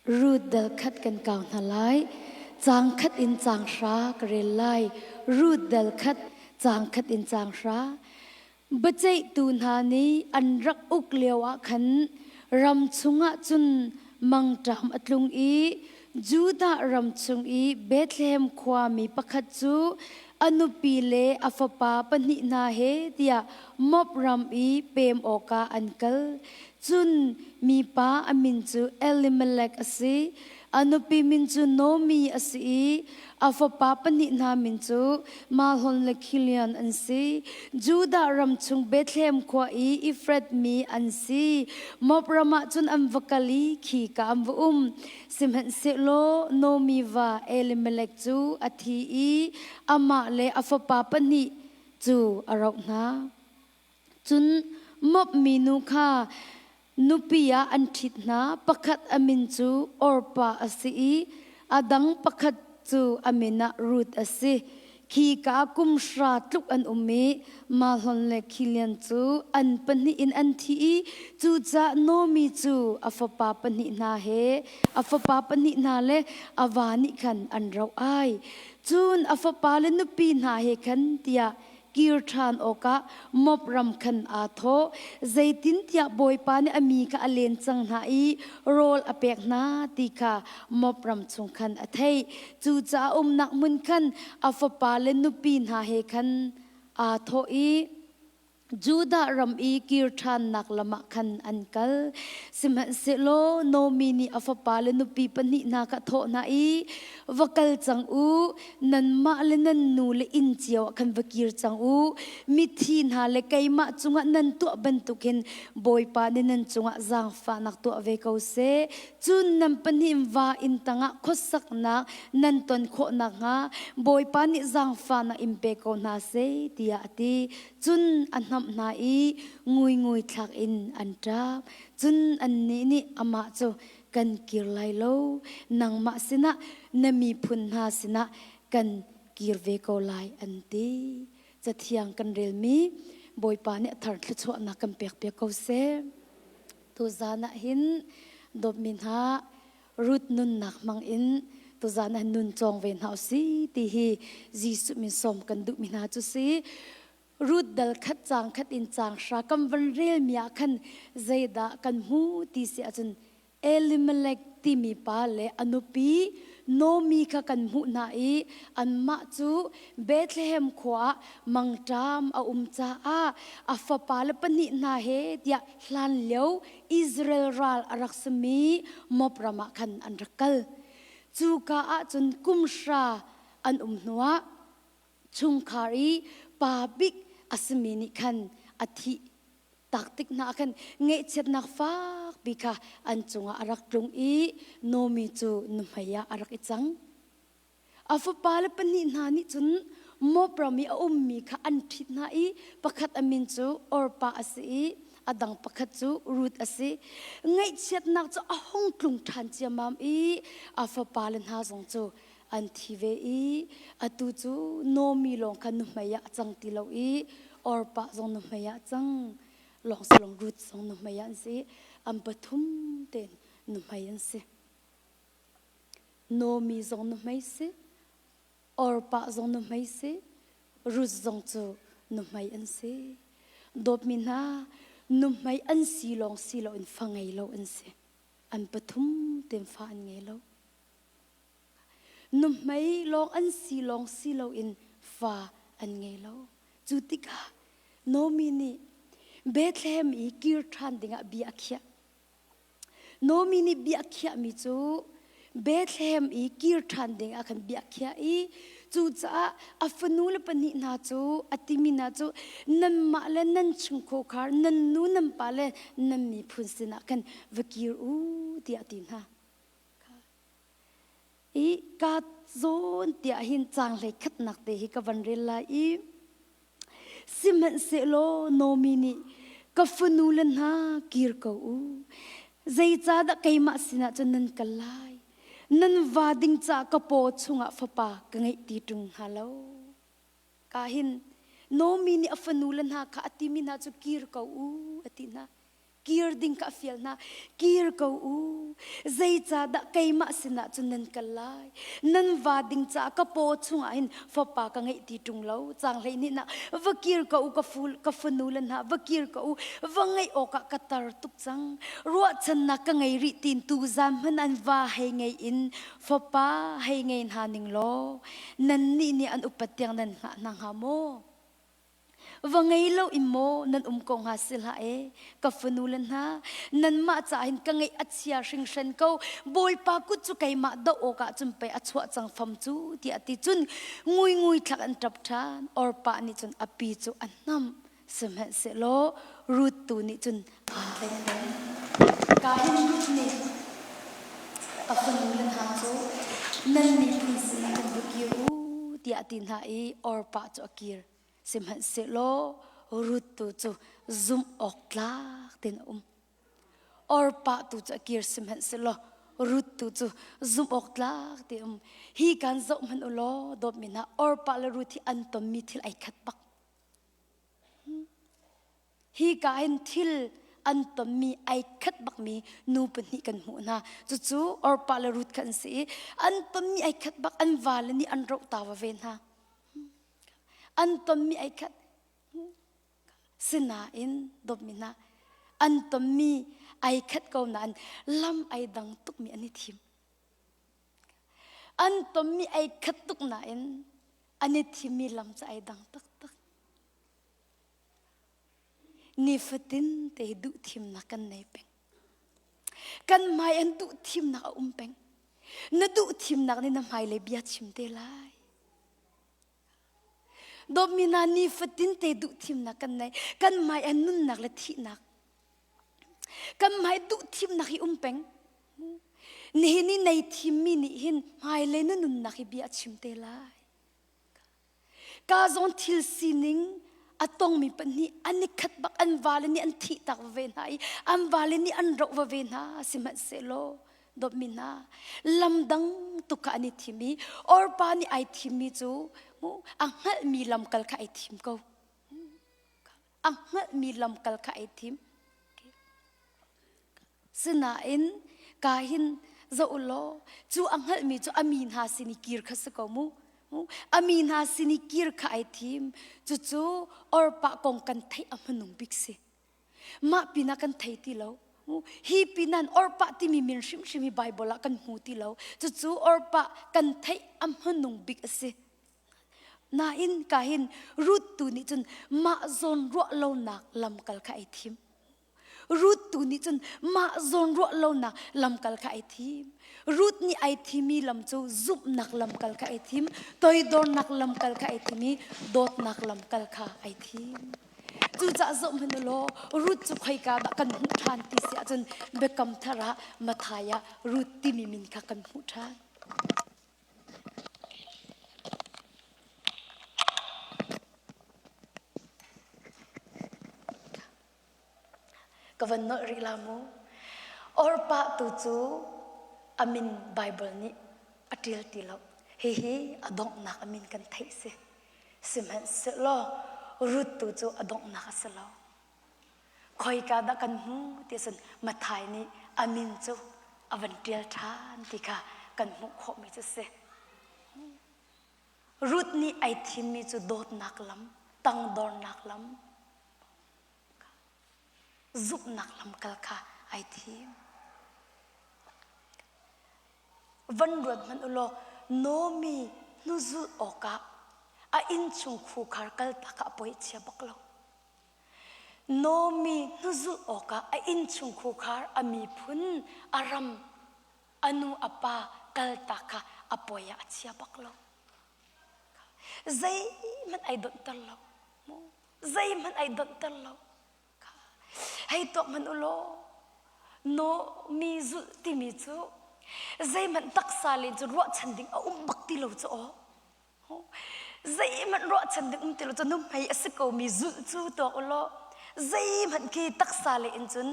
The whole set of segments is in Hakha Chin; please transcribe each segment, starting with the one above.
Ruth dal khat kan kau hna lai. Caang khat in caang hra ka rel lai. Ruth dal khat, caang khat in caang hra. Biaceihtu hna nih an rak uk lio ah khan ram chungah cun mangṭam a tlung i Judah ram chung i Bethlehem khuami pakhat cu a nupi le a fapa pahnih hna he tiah Moab ram i pem awkah an kal. Cun mipa a min cu Elimelek a si, a nupi min cu Naomi a si i a fapa pahnih hna min cu Mahlon le Khilion an si. Judah ram chung Bethlehem khua i Efrath mi an si. Moab ram ah cun an va kal i khika an va um. Sihmanhsehlaw Naomi va Elimelek cu a thi i amah le a fapa pahnih cu a roh hna. Cun Moab minu kha nupi ah an ṭhit hna. Pakhat a min cu Orpah a si i a dang pakhat cu a min ah Ruth a si. Khika kum hra tluk an um i Mahlon le Khilion cu an pahnih in an thi i cucaah Naomi cu a fapa pahnih hna he a fapa pahnih hna le a va nih khan an roh ai. Cun a fapa le nupi hna he khan tiah kir ṭhan awkah Moab ram khan aa thawh. Zeitintiah Bawipa nih a mi kha a len cang hna i rawl a pek hna ti kha Moab ram chung khan a theih. Cucaah umnak hmun khan a fapa le nupi hna he khan aa thawh i Judah ram i kir ṭhannak lam ah khan an kal. Sihmanhsehlaw Naomi nih a fapa le nupi pahnih hna kha a thawh hna i, Va kal cang u, nanmah le nan nu le inn cio ah khan va kir cang u. Mithi hna le keimah cungah nan tuah bantukin Bawipa nih nan cungah zaangfahnak tuah ve ko seh. Cun nan pahnih va inn tangah khuasaknak nan ton khawh nakhnga Bawipa nih zaangfahnak in pe ko hna seh, tiah a ti. Cun a hnamh hna i nguingui thlak in an ṭap. Cun annih nih amah cu kan kir lai lo, nangmah sinah na miphun hna sinah kan kir ve ko lai an ti. Cathiang kan relmi Bawipa nih a thar thluachuahnak kan pekpiak ko seh. Tuzan ah hin dawtmi hna Ruth nunnak hmang in tuzan ah nun cawng ve hna usih ti hi Jesuh min sawm kan duhmi hna cu si. Ruth dal khat caang khat in caang hra kan van relmi ah khan zeidah kan hmu ti si ahcun Elimelech timi pa le a nupi Naomi kha kan hmuh hna i anmah cu Bethlehem khua ah mangṭam a um caah a fapa le pahnih hna he tiah hlanlio Israel ral a rak simi Moab ram ah khan an rak kal. Cuka ah cun kum hra an um hnuah chungkhar i pa bik a simi nih khan a thih tak tik hna ah khan ngaihchiatnak fakpi kha an cungah a rak tlung i Naomi cu nuhmei ah a rak i cang. A fapa le pahnih hna nih cun Moab ram i a ummi kha an ṭhit hna i pakhat a min cu Orpah a si i a dang pakhat cu Ruth a si. Ngaihchiatnak cu a hung tlung ṭhan ciammam i a fapa le hna zong cu an thi ve i atu cu Naomi lawng kha nuhmei ah a cang ti lo i Orpah zong nuhmei ah a cang lawng si lawng Ruth zong nuhmei ah an si an pathum tein nuhmei an si Naomi zong nuhmei si Orpah zong nuhmei si Ruth zong cu nuhmei an si dawtmi hna nuhmei an si lawng si loin fa ngei lo an si an pathum tein fa an ngei lo Nuhmei lawng an si lawng si loin fa an ngei lo. Cu tikah Naomi nih Bethlehem i kir ṭhan dingah bia a khiah. Naomi nih bia a khiahmi cu Bethlehem i kir ṭhan ding ah khan bia a khiah i cucaah a fanu le pahnih hna cu a timi hna cu nanmah le nan chungkhar nan nu nan pa le nan miphun sinah khan va kir u tiah a ti hna. I ka zawn tiah hin caang hlei khatnak te hi ka van rel lai i sihmanhsehlaw Naomi nih ka fanu le hna kir ko u zeicahdah keimah sinah cun nan kal lai nan va ding caah ka paw chungah fapa ka ngeih ti ṭung hnga lo ka hin Naomi nih a fanu le hna kha a timi hna cu kir ko u a ti hna. Kir ding kha a fial hna. Kir ko u. Zeicahdah keimah sinah cun nan kal lai? Nan va ding caah ka paw chungah hin fapa ka ngeih ti ṭung lo. Caang 12 nak va kir ko u ka fu ka fanu le hna va kir ko u. Va ngeih awkah ka tar tuk cang. Ruahchannak ka ngei rih tiin tuzan hmanh an va hei ngei in fapa hei ngei hna ning law nannih nih an upat tiang nan hngah hna hnga maw? Va ngei lo in maw nan um ko hnga si hlah e ka fanu le hna nanmah caah hin ka ngeih a chia hringhran ko Bawipa kut cu keimah doh awkah cun pei a chuah cang fam cu tiah a ti cun nguingui thlak an ṭap ṭhan Orpah nih cun a pi cu a hnamh sihmanhsehlaw Ruth tu nih cun aa tlaih peng ka hin Ruth nih a fanu le hna cu nan miphun sinah kan va kir u tiah a ti hna i Orpah cu a kir Sihmanhsehlaw Ruth tu cu zumh awk tlak tein a um. Orpah tu cu a kir sihmanhsehlaw Ruth tu cu zumh awk tlak te um. Hi kan zoh hmanh u law dawtmi hna Orpah le Ruth hi an tonmi thil ai khat bak. Hi ka hin thil an tonmi ai khat bakmi nu pahnih kan hmuh hna. Cucu Orpah le Ruth kha an si i an tonmi ai khat bak an vale nih an roh ta va ve hna. An tonmi ai khat. Sinain dawtmi hna an tonmi ai khat ko nain lam ai dang tukmi an i thim. An tonmi ai khat tuk nain an i thimmi lam cu ai dang taktak. Nifatin te duh thimnak kan nei peng. Kan hmai an duh thimnak a um peng. Na duh thimnak nih na hmailei bia chim te lai. Dawtmi hna nifatin te duh thimnak kan nei. Kan hmai an nunnak le thihnak. Kan hmai duh thimnak hi um peng. Nihin i nei thimmi nih hin hmailei na nunnak hi bia a chim te lai. Ka zawn thil sining a tongmi pahnih an i khat bak an vale nih an thih tak ve hna i an vale nih an roh va ve hna sihmanhsehlaw dawtmi hna lam dang tuk kha an i thim i Orpa nih ai thimmi cu a hngalhmi lamkal kha ai thim ko a hngalhmi lamkal kha ai thim Sinain ka hin zoh u law cu a hngalhmi cu a mi hna sin i kir kha si ko mu. A mi hna sin i kir kha ai thim. Cucu Orpah kong kan theih a hmanung bik si. Mah pinah kan thei ti lo. Hi pinan Orpah timi min hrimhrim hi Bible ah kan hmu ti lo. Cucu Orpah kan theih a hmanung bik a si. Nain ka hin Ruth tu nih cun mah zawn ruah lonak lamkal kha ai thim. Ruth tu nih cun mah zawn ruah lonak lamkal kha ai thim. Ruth nih ai thimi lam cu zumhnak lamkal kha ai thim, toidornak lamkal kha ai thim i dawtnak lamkal kha ai thim. Cucaah zoh hmanh u law Ruth cu khoika dah kan hmuh ṭhan ti si ahcun Biakam Thar ah Matthai ah Ruth timi min kha kan hmuh ṭhan. Ka van nolh rih la mu. Orpah tu cu a min Bible nih a ṭial ti lo. Hihi a donghnak a min kan theih si. Sihmanhsehlaw Ruth tu cu a donghnak a si lo. Khoika dah kan hmu ti cun Matthai nih a min cu a van ṭial ṭhan ti kha kan hmuh khawhmi cu si. Ruth nih ai thimmi cu dawtnak lam, tangdornak lam, zumhnak lamkal kha ai thim. Van ruat hmanh u law Naomi hnuzulh awkah a innchung khukhar kaltak ah a poi chia bak lo. Naomi hnuzulh awkah a innchung khukhar a miphun a ram a nu a pa kaltak kha a poi ah a chia bak lo. Zeihmanh ai donhter lo. Zeihmanh ai donhter lo. Hei tuak hmanh u law no mi zulh timi cu zeihmanh taksa len cu ruahchan ding a um bak ti lo cu aw. Zeihmanh ruahchan ding um ti lo cu nuhmei a si ko mi zulh cu tuak u law zeihmanh khi taksa le in cun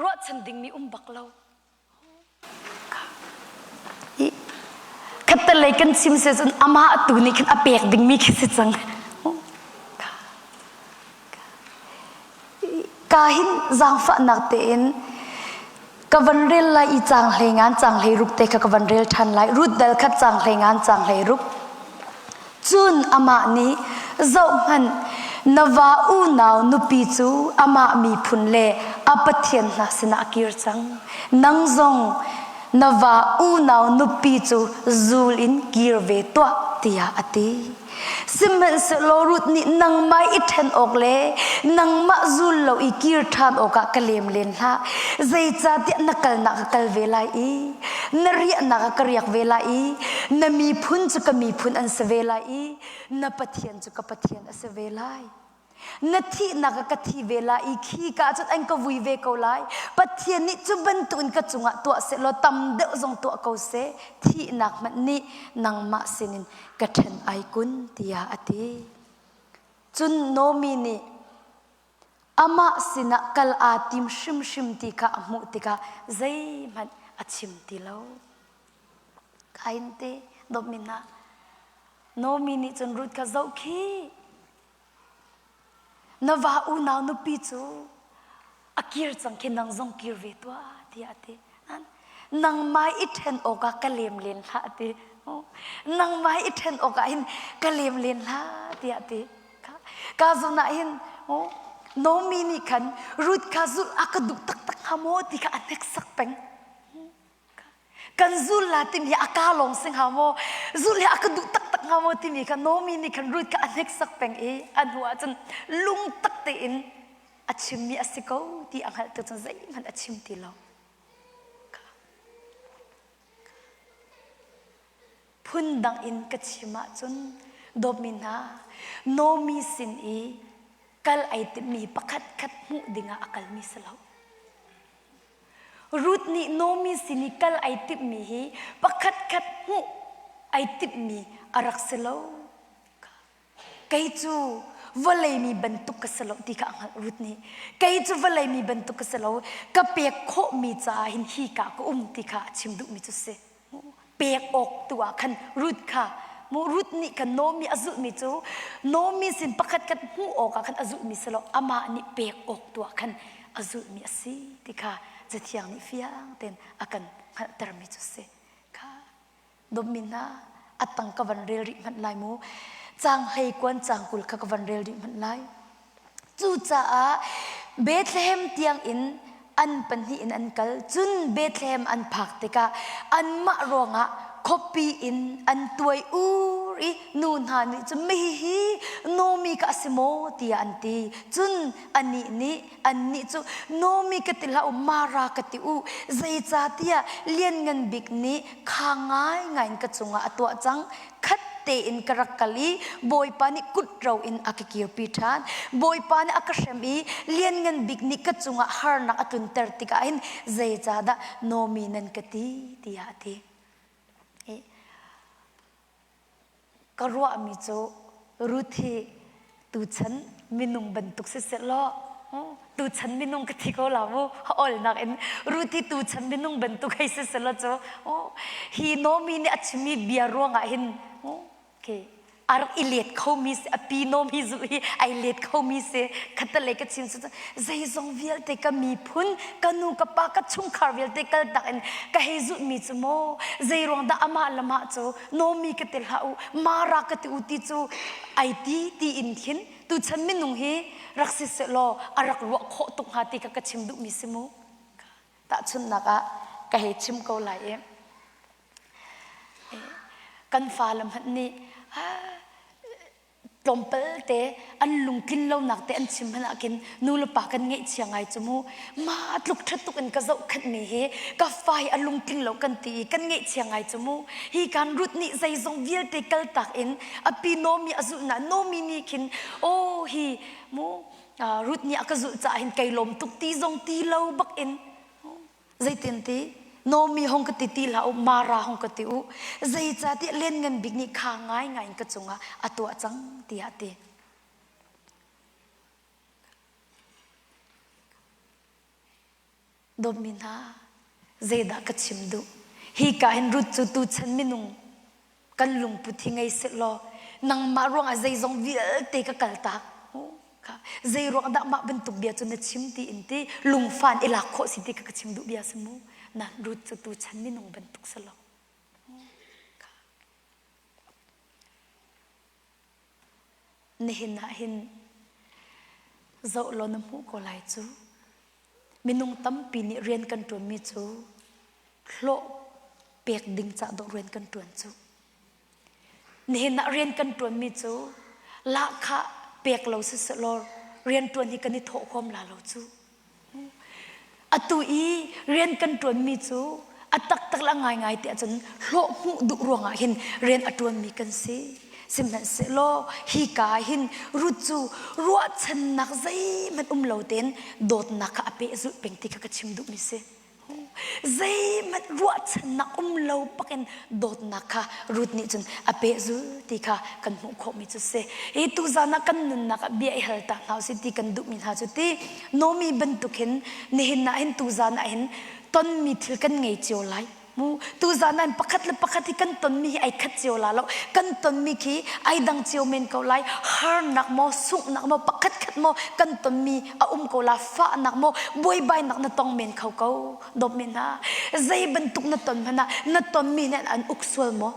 ruahchan dingmi um bak lo. Khattelei kan chim si cun amah tu nih khin a pek dingmi khi si cang. Ka hin zaangfahnak tein ka van rel lai i caang hlei ngan caang hlei ruk te kha ka van rel ṭhan lai. Ruth dal khat caang hlei ngan caang hlei ruk. Cun amah nih zohhmanh na va unau nupi cu amah miphun le a pathian hna sinah a kir cang. Nang zong na va unau nupi cu zul in kir ve tuah tiah a ti. Sihmanhsehlaw Ruth nih nangmah i ṭhen awk le nangmah zul lo i kir ṭhan awkah ka lem len hlah. Zeicahtiah na kalnak ka kal ve lai i na riahnak ah ka riak ve lai i na miphun cu ka miphun an si ve lai i na Pathian cu ka Pathian a si ve lai. Na thihnak ah ka thi ve lai i khi ka ah cun an ka vui ve ko lai. Pathian nih cu bantukin ka cungah tuah seh law tam deuh zong tuah ko seh. Thihnak hmanh nih nangmah sinin ka ṭhen ai kun tiah a ti. Cun Naomi nih amah sinah kal aa tim hrimhrim ti kha a hmuh tikah zeihmanh a chim ti lo. Kain te dawtmi hna, Naomi nih cun Ruth kha zoh khi Na va unau nupi cu a kir cang khi nang zong kir ve tuah tiah a ti. Nangmah i ṭhen awkah ka lem len hlah a ti. Nangmah i ṭhen awkah hin ka lem len hlah tiah a ti. Ka zawn ah hin Naomi nih khan Ruth kha zulh a ka duh taktak hnga maw ti kha a hneksak peng. Kan zul la timi hi a ka lawng si hnga maw? Zul hi a ka duh taktak hnga maw timi kha Naomi nih khan Ruth kha a hneksak peng i a hnu ah cun lungtak tein a chimmi a si ko ti a hngalh tu cun zeihmanh a chim ti lo. Phundang in ka chim ahcun dawtmi hna Naomi sin i kal ai timmi pakhat khat hmuh dingah a kalmi si lo. Ruth nih Naomi sin i kal ai timhmi hi pakhatkhat hmuh ai timhmi a rak si lo. Kei cu vawlei mi bantuk ka si lo ti kha a hngalh Ruth nih. Kei cu vawlei mi bantuk ka si lo. Ka pek khawhmi caah hin hi ka ka um ti kha a chim duhmi cu si. Pek awk tu ah khan Ruth kha mu Ruth nih khan Naomi a zulhmi cu Naomi sin pakhat khat hmuh awkah khan a zulhmi si lo amah nih pek awk tu ah khan a zulhmi a si ti kha Cathiang nih fiang tein a kan hngalhtermi cu si. Kha dawtmi hna a tang ka van rel rih hmanh lai mu. Caang hlei kuan caang 20 kha ka van rel rih hmanh lai. Cucaah Bethlehem tiangin an pahnih in an kal. Cun Bethlehem an phak tikah anmah ruangah khuapi in an tuai ur i nu hna nih cun hihi Naomi ka a si maw tiah an ti. Cun anih nih annih cu Naomi ka ti hlah u Mara ka ti u zeicahtiah Lianngan Bik nih kha ngaingai in ka cungah a tuah cang khat tein ka rak kal i Bawipa nih kut ro in a ka kirpi ṭhan. Bawipa nih a ka hrem i Lianngan Bik nih ka cungah harnak a tlunter tikah hin zeicahdah Naomi nan ka ti tiah a ti. Ka ruahmi cu Ruth hi tuchan minung bantuk siseh law tuchan minung ka thi ko la mu olnak in Ruth hi tuchan minung bantuk hei siseh law cu hi Naomi nih a chimmi bia ruangah hin okay a rak i let khomi si a pi Naomi zu hi ai let khomi si khatalei ka chim cu zeizong vialte ka miphun ka nu ka pa ka chungkhar vialte kal tak in ka hei zulhmi cu maw zei ruang dah amah le mah cu Naomi ka ti hlah u Mara ka ti u ti cu ai ti ti in khin tuchan minung hi rak si sehlaw a rak ruah khawh tuk hnga ti kha ka chim duhmi si mu. Tahchunhnak ah ka hei chim ko lai i kan fale hmanh nih tlawmpal te an lungtlin lonak te an chim hmanh ah khin nu le pa kan ngeihchia ngai cu mu ma tluk ṭhat tuk in ka zohkhenhmi hi ka fa hi a lungtling lo kan ti i kan ngeihchia ngai cu mu hi kan Ruth nih zeizong vialte kaltak in a pi Naomi a zulh na Naomi nih khin aw hi mu Ruth nih a ka zulh caah hin kai lawm tuk ti zong ti lo bak in Zeitin ti? Naomi hong ka ti ti hlah u, Mara hong ka ti u. Zeicahtiah Lianngan Bik nih kha ngaingai in ka cungah a tuah cang tiah a ti. Dawtmi hna, zeidah ka chim duh? Hi ka hin Ruth cu tuchan minung kan lungput hi ngei sehlaw nangmah ruangah zeizong vialte ka kaltak. Kha zei ruang dah mah bantuk bia cu na chim ti in ti lungfan i lak khawh si ti ka ka chim duh bia si mu. Nan Ruth cu tu chan minung bantuk si lo. Nihin ah hin zoh law na hmuh ko lai cu. Minung tampi nih rian kan ṭuanmi cu hlawh pek ding cah dawh rian kan ṭuan cu. Nihin ah rian kan ṭuanmi cu lahkhah pek lo sisehlaw rianṭuan hi kan i thawh huam la lo cu. Atu i rian kan ṭuanmi cu a taktak le a ngaingai ti ahcun hlawh hmuh duh ruangah hin rian a ṭuanmi kan si. Sihmanhsehlaw hika ah hin Ruth cu ruahchannak zeihmanh um lo tein dawtnak kha a pehzulh peng ti kha ka chim duhmi si. Zeihmanh ruahchannak um lo bakin dawtnak kha Ruth nih cun a pehzul ti kha kan hmuh khawhmi cu si. Hi tuzan ah kan nunnak ah bia i hal ta hna usih ti kan duhmi hna cu ti Nomi bantuk hin nihin ah hin tuzan ah hin tonmi thil kan ngei cio lai. Mu tuzan ah pakhat le pakhat hi kan tonmi hi ai khat cio la lo. Kan tonmi khi ai dang cio men ko lai. Harnak maw, sunghnak maw, pakhat khat maw kan tonmi a um ko la. Fahnak maw, buaibainak na tong men kho ko. Dawt men hna. Zei bantuk na ton hmanh ah na tonmi nih an uk sual maw?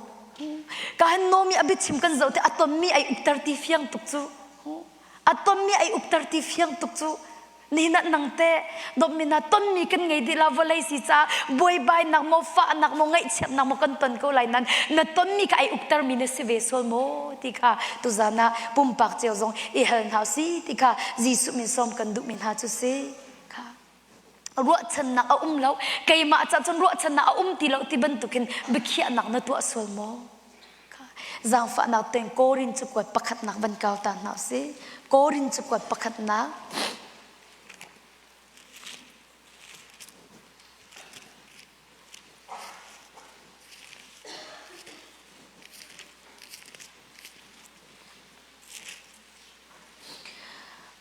Ka han nomi a biachim kan zoh te a tonmi ai ukter ti fiang tuk cu. A tonmi ai ukter ti fiang tuk cu. Nihin ah nang teh dawtmi hna tonmi kan ngei dih la vawlei si caah buaibainak maw fahnak maw ngaihchiatnak maw kan ton ko lai nan na tonmi kha ai uktermi na si ve sual maw ti kha tuzan ah pumpak cio zong i hal hna si ti kha Jesuh min sawm kan duhmi hna cu si kha ruahchannak a um lo keimah ca cun ruahchannak a um ti lo ti bantukin biakhiahnak na tuah sual maw Zaangfahnak tein Korin cakuat pakhatnak van kau ta hna usih. Korin cakuat pakhatnak.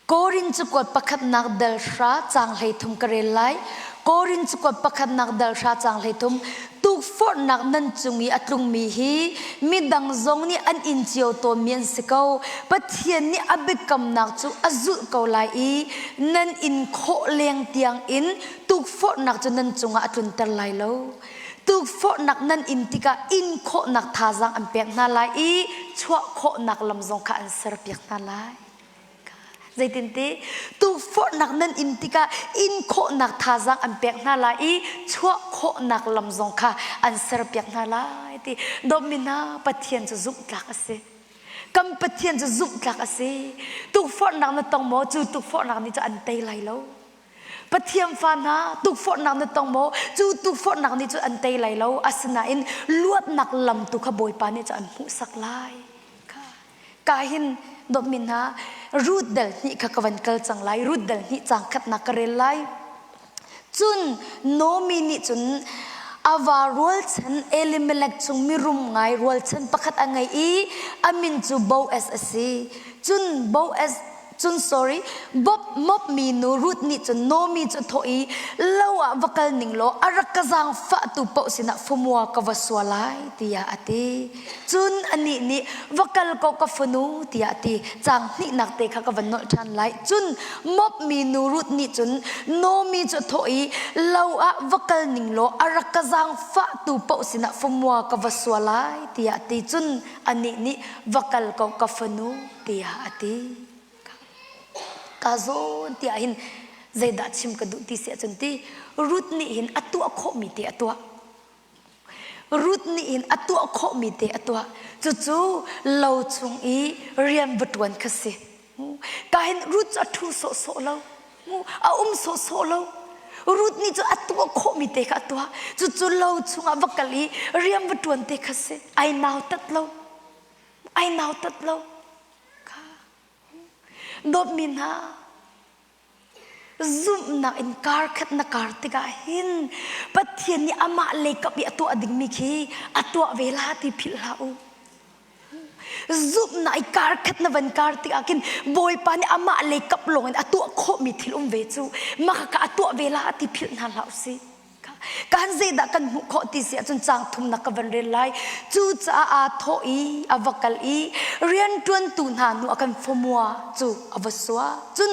Korin cakuat pakhatnak dal hra caang 13 ka rel lai. Korin cakuat pakhatnak dal hra caang 13 tukforhnak nan cung i a tlungmi hi midang zong nih an in cio tawnmi an si ko. Pathian nih a biakamnak cu a zulh ko lai i nan in khawh leng tiang in tukforhnak cu nan cungah a tlunter lai lo. Tukforhnak nan in tikah in khawhnak thazaang an pek hna lai i chuah khawhnak lam zong kha an serpiak hna lai. Zeitinti tukforhnak nan in tikah in khawhnak thazaang an pek hna lai i chuah khawhnak lam zong kha an serpiak hna lai ti dawtmi hna Pathian cu zumhtlak a si. Kan Pathian cu zumhtlak a si. Tukforhnak na tong maw? Cu tukforhnak nih cu an tei lai lo. Pathian fa hna tukforhnak na tong maw? Cu tukforhnak nih cun an tei lai lo. Asinain luatnak lam tu kha Bawipa nih cun an hmuhsak lai. Ka hin dawtmi hna Ruth dal hnih kha ka van kal cang lai. Ruth dal hnih caang khatnak ka rel lai. Cun Naomi nih cun a va rualchan Elimelech chung mirum ngai rualchan pakhat a ngei i a min cu Boaz a si. Cun Boaz Cun sorry, Bob mop mi nu Ruth nih cun Naomi cu a thawh i lo ah va kal ning law a rak ka zaangfahtu paoh sinah famua ka va sua lai tiah a ti. Cun anih nih va kal ko ka fanu tiah a ti. Caang hnihnak te kha ka van nolh ṭhan lai. Cun mop mi nu Ruth nih cun Naomi cu a thawh i lo ah va kal ning law a rak ka zaangfahtu paoh sinah famua ka va sua lai tiah a ti. Cun anih nih va kal ko ka fanu tiah a ti. Ka zawn tiah hin zeidah chim ka duh ti si ahcun ti Ruth nih hin a tuah khawhmi te a tuah. Ruth nih hin a tuah khawhmi te a tuah. Cucu lo chung i rian va ṭuan kha si. Ka hin Ruth cu a ṭhu sawhsawh lo. A um sawhsawh lo. Ruth nih cu a tuah khawhmi te kha a tuah. Cucu lo chungah va kal i rian va ṭuan te kha si. Ai nautat lo. Ai nautat lo. Kha dawtmi hna zumhnak in kar khat na kar tikah hin Pathian nih amah leikap i a tuah dingmi khi a tuah ve la ti philh hlah u. Zumhnak i kar khat na van kar tikah khin Bawipa nih amah leikap lawngin a tuah khawhmi thil um ve cu mah kha a tuah ve la ti philh hna hlah u sih. Kan zeidah kan hmuh khawh ti si ahcun caang thumnak ka van rel lai. Cucaah aa thawh i a va kal i rianṭuantu hna hnu a kan famua cu a va sua. Cun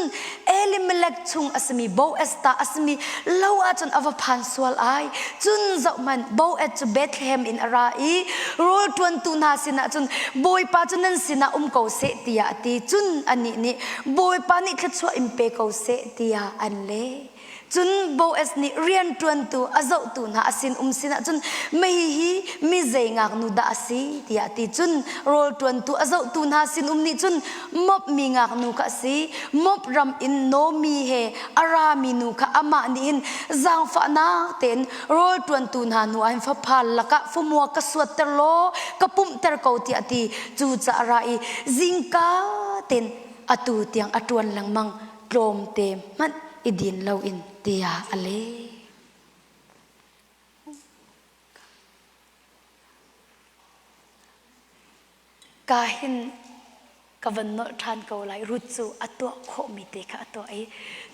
Elimelech chung a simi Boaz ta a simi lo ahcun a va phan sual ai. Cun zohhmanh, Boaz cu Bethlehem in a ra i rawl ṭuantu hna sinah cun Bawipa cu nan sinah um ko seh tiah a ti. Cun anih nih Bawipa nih thluachuah in pe ko seh tiah an leh. Cun Boaz nih rianṭuantu a zohtu hna a sinum sinah cun mei hi mi zei ngaknu dah a si tiah a ti. Cun rawlṭuantu a zohtu hna sinum nih cun Moab mi ngaknu kha a si. Moab ram in Naomi he a rami nu kha amah nih hin zaangfahnak tein rawlṭuantu hna hnu ah hin fapa lakah famua ka suatter law ka pumhter ko tiah a ti. Cucaah ra i zingka tein atu tiang a ṭuan lengmang. Tlawmte hmanh i din loin tiah a leh. Ka hin ka van nolh ṭhan ko lai. Ruth cu a tuah khawhmi te kha a tuah i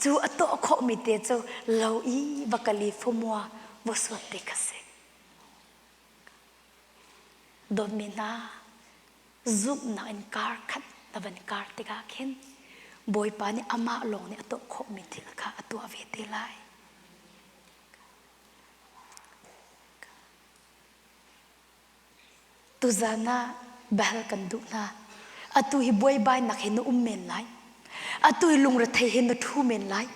cu a tuah khawhmi te cu lo i va kal i famua va suat te kha si. Dawtmi hna, zumhnak in kar khat na van kar tikah khin Bawipa nih amah lawng nih a tuah khawhmi thil kha a tuah ve te lai. Tuzan ah bel kan duh hna. Atu hi buaibainak he na um men lai. Atu hi lungrethei he na ṭhu men lai.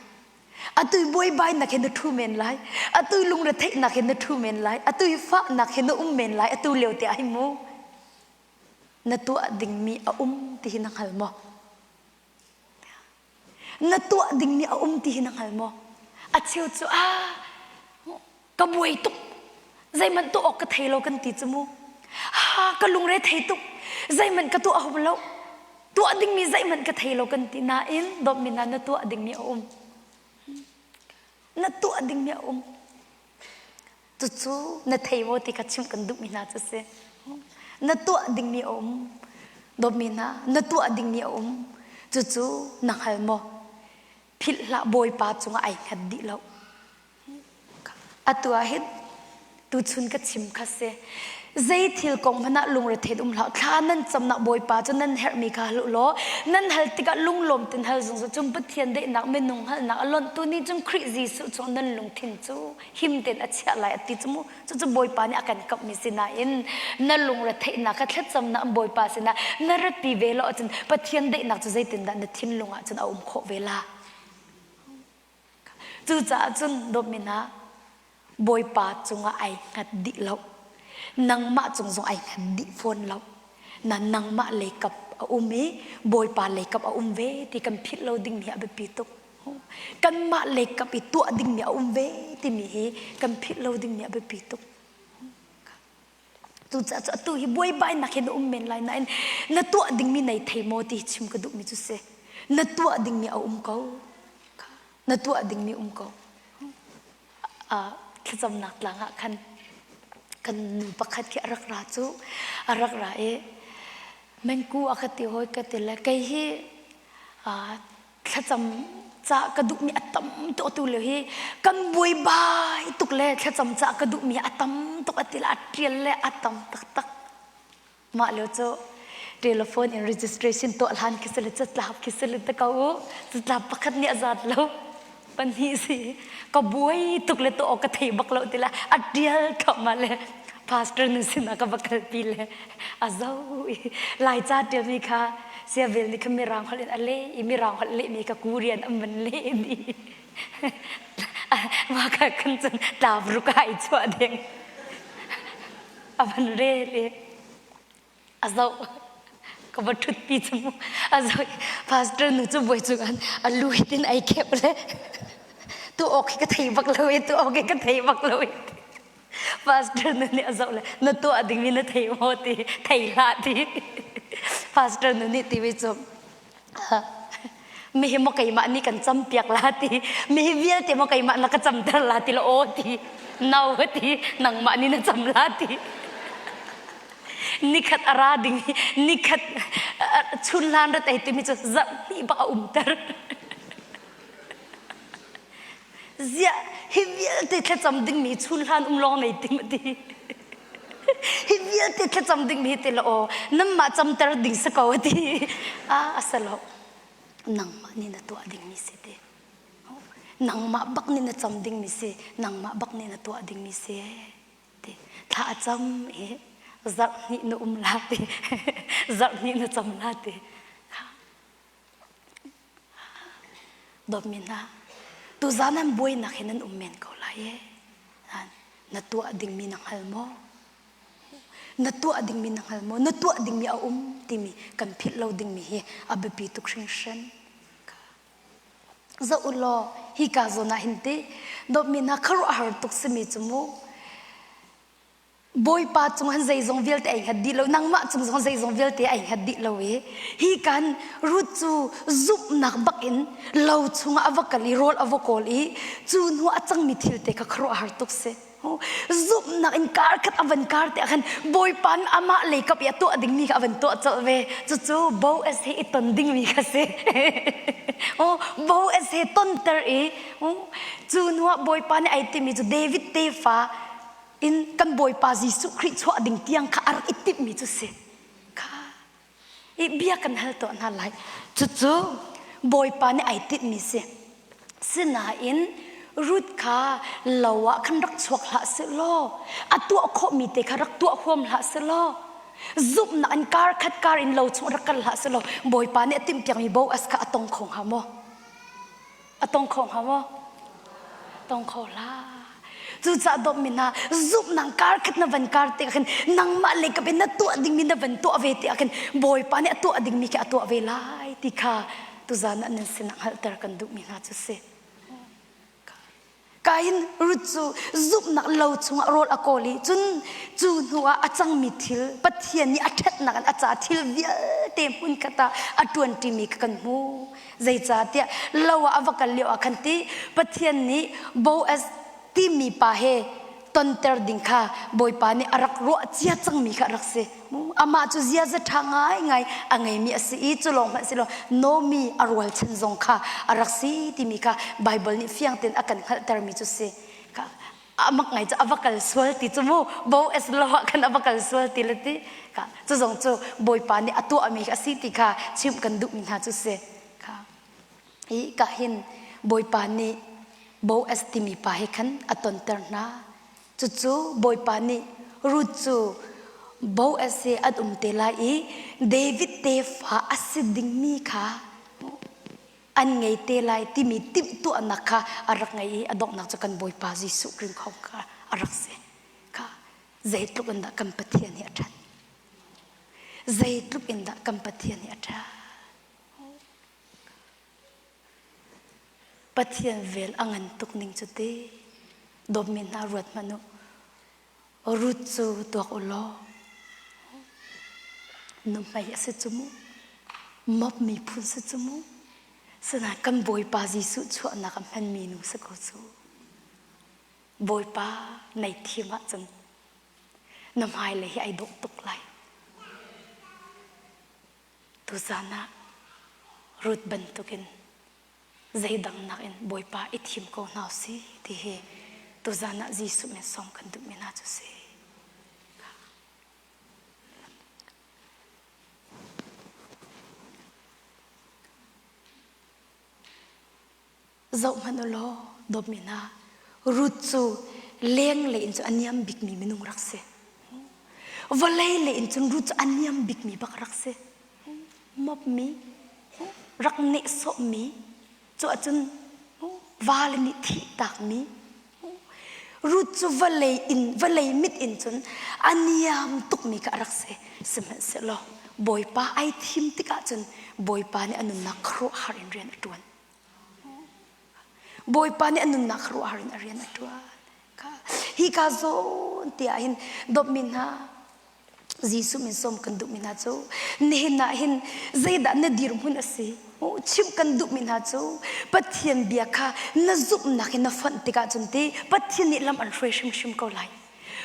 Atu hi buaibainak he na ṭhu men lai. Atu hi lungretheihnak he na ṭhu men lai. Atu hi fahnak he na um men lai. Atu lio te ah hi mu. Na tuah dingmi a um ti hi na hngal maw? Na tuah dingmi a um ti hi na hngal maw? A cheu cu ah ka buai tuk zeihmanh tuah awk ka thei lo kan ti cu mu. Ha ka lungre thei tuk zeihmanh ka tuah hau lo. Tuah dingmi zeihmanh ka thei lo kan ti nain dawtmi hna na tuah dingmi a um. Na tuah dingmi a um. Cucu na thei maw ti kha chimh kan duhmi hna cu si. Na tuah dingmi a um. Dawtmi hna, na tuah dingmi a um. Cucu na hngal maw? Philh hlah Bawipa cungah ai hngat dih lo. Atu ah hin tuchun ka chim kha si. Zei thil kong hmanh ah lungrethein um hlah. Thla nan camnak Bawipa cu nan herhmi kha hal u law nan hal tikah lunglawm tein hal zungzal. Cun Pathian daihnak minung hngalhnak a lonhtu nih cun Khrih Jesuh chung nan lungthin cu him tein a chiah lai a ti cu mu. Cucu Bawipa nih a kan kamhmi si nain na lungretheihnak kha thlacamnak Bawipa sinah na ratpi ve lo ahcun Pathian daihnak cu zeitindah na thinlung ah cun a um khawh ve la? Cucaah cun dawtmi hna, Bawipa cungah ai hngat dih lo. Nangmah cung zong ai hngat dih fawn lo. Na nangmah leikap a um i Bawipa leikap a um ve ti kan philh lo dingmi hi a biapi tuk. Kanmah leikap i tuah dingmi a um ve timi hi kan philh lo dingmi a biapi tuk. Cucaah cu atu hi buaibainak hi na um men lai nain na tuah dingmi nei thei maw ti chim ka duhmi cu si. Na tuah dingmi a um ko. Na tuah dingmi um ko. Thlacamnak tlang ah khan kan nu pakhat khi a rak ra cu a rak ra i mengku a ka ti hawi ka ti le kei hi thlacam ca ka duhmi a tam tuk atu lio hi kan buaibai tuk le thlacam ca ka duhmi a tam tuk a ti le a ṭial le a tam taktak mah lio cu telephone in registration tuah hlan khi si le catlap khi si le te ko u catlap pakhat nih a zat lo pahnih si ka buai tuk le tuah awk ka thei bak lo ti le a ṭial thluahmah le pastor nu sinah ka va kalpi le a zo i laica ṭialmi kha siavel nih kha mirang holh in a leh i mirang holh lehmi kha Korean an van leh dih mah kha khan cun tlavruk ah i chuah ding a van rel i a zoh ka va ṭhutpi cu mu a zoh pastor nu cu buai cung an a lu hitin ai khep le tu awk hi ka thei bak lo i tu awk hi ka thei bak lo i pastor nu nih a zoh le na tuah dingmi na thei maw ti thei hlah ti pastor nu nih ti cu mi hi maw keimah nih kan campiak la ti mi hi vialte maw keimah na ka camter la ti la aw ti no ti nangmah nih na cam la ti nikhat a ra ding hi nikhat chun hlan rat ei timi cu zarh hnih bak a umter ziah. Hi vialte thlacam dingmi chun hlan um lawng nei tim a ti. Hi vialte thlacam dingmi hi ti la aw nanmah camter ding si ko a ti. A a si lo. Nangmah nih na tuah dingmi si ti. Nangmah bak nih na cam dingmi si. Nangmah bak nih na tuah dingmi si. Ti thla a cam i zarh hnih na um la ti. Zarh hnih na cam la ti. Dawtmi hna, tuzaan an buainak hi nan um men ko lai e. Na tuah dingmi na hngal maw? Na tuah dingmi na hngal maw? Na tuah dingmi a um timi kan philh lo dingmi hi a biapi tuk hringhran. Zoh u law hika zawn ah hin ti dawtmi hna khuaruahhar tuk simi cu mu Bawipa cung han zeizong vialte ai hngat dih lo nangmah cung zong zeizong vialte ai hngat dih lo i hi kan Ruth cu zumhnak bak in lo chungah a va kal i rawl a va kawl i cu hnu a cangmi thil te kha khuaruahhar tuk si zumhnak in kar khat a van kar te ah khan Bawipa nih amah lei kap i a tuah dingmi kha a van tuah colh ve cucu Boaz he i ton dingmi kha si Boaz he tonter i cu hnu ah Bawipa nih ai timi cu David tefa in kan Bawipa Jesuh Khrih chuah ding tiang kha a rak i timhmi cu si. Kha i bia kan hal tuah hna lai. Cucu Bawipa nih ai timhmi si. Sinain Ruth kha lo ah khan rak chuak hlah seh law a tuah khawhmi te kha rak tuah huam hlah seh law zumhnak in kar khat kar in lo chung rak kal hlah seh law Bawipa nih a timhpiakmi Boaz kha a tong kho hnga maw? A tong kho hnga maw? Tong kho hlah. Cucaah dawtmi hna, zumhnak kar khat na van kar tikah khin nangmah lei kap in na tuah dingmi na van tuah ve tikah khin Bawipa nih a tuah dingmi khi a tuah ve lai ti kha tuzaan ah nan sinah hngalhter kan duhmi hna cu si. Kain Ruth cu zumhnak lo chungah rawl a kawl i cun cu hnuah a cangmi thil Pathian nih a ṭhatnak in a ca thil vialte hmunkhat ah a ṭuanṭimi kha kan hmu. Zeicahtiah lo ah a va kal lio ah khan ti Pathian nih Boaz timi pa he tonter ding kha Bawipa nih a rak ruah cia cangmi kha a rak si. Amah cu ziaza ṭha ngaingai a ngeimi a si i cu lawng hmanh si lo Nomi a rualchan zong kha a rak si timi kha Baibal nih fiang tein a kan hngalhtermi cu si. A mak ngai cu a va kal sual ti cu mu Boaz lo ah khan a va kal sual ti le ti kha cu zong cu Bawipa nih a tuahmi a si ti kha chimh kan duhmi hna cu si. Kha hi ka hin Bawipa nih Boaz timi pa he khan a tonter hna. Cucu Bawipa nih Ruth cu Boaz he an um te lai i David tefa a si dingmi kha an ngei te lai timi timhtuahnak kha a rak ngei i a donghnak cu kan Bawipa Jesuh Khrih kha a rak si. Kha zeitluk in dah kan Pathian hi a ṭhat. Zeitluk in dah kan Pathian hi a ṭhat. Pathian vel a ngan tuk ning cu ti dawtmi hna ruat hmanh u. Ruth cu tuak u law nuhmei a si cu mu mop miphun si cu mu sinain kan Bawipa Jesuh chuahnak a hmanmi nu si ko cu. Bawipa nei thim ahcun na hmailei hi ai dawh tuk lai. Tuzan ah Ruth bantukin zeidang nakin Bawipa i thim ko hna usih ti hi tuzan ah Jesuh min sawm kan duhmi hna cu si. Zohhmanh u law dawtmi hna Ruth cu lenglei in cun a niam bikmi minung rak si. Vawlei lei in cun Ruth cu a niam bikmi bak rak si. Mopmi, rak nehsawhmi, cu ahcun vale nih thihtakmi, Ruth cu vawlei in vawlei mit in cun a niam tukmi kha a rak si. Sihmanhsehlaw Bawipa ai thim tikah cun Bawipa nih a nunnak khuaruahhar in rian a ṭuan. Bawipa nih a nunnak khuaruahhar in a rian a ṭuan. Hi ka zawn te ah hin dawtmi hna Jesuh min sawm kan duhmi hna cu nihin ah hin zeidah na dirhmun a si chimh kan duhmi hna cu Pathian bia kha na zumhnak in na fonh tikah cun ti Pathian nih lam an hruai hrimhrim ko lai.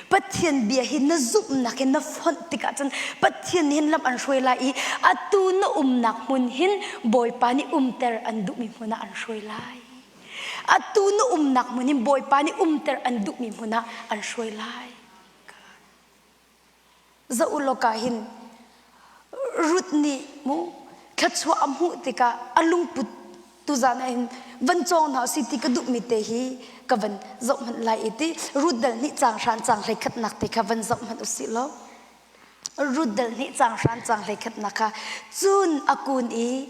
Pathian bia hi na zumhnak in na fonh tikah cun Pathian nih hin lam an hruai lai i atu na umnak hmun hin Bawipa nih umter an duhmi hmun ah an hruai lai. Atu na umnak hmun in Bawipa nih umter an duhmi hmun ah an hruai lai. Zoh u law ka hin Ruth nih mu thluachuah a hmuh tikah a lungput tuzan ah hin van cawng hna usih ti ka duhmi te hi ka van zoh hmanh lai i ti Ruth dal nih caang hran caang hlei khatnak te kha van zoh hmanh usih law Ruth dal nih caang hran caang hlei khatnak kha cun a kun i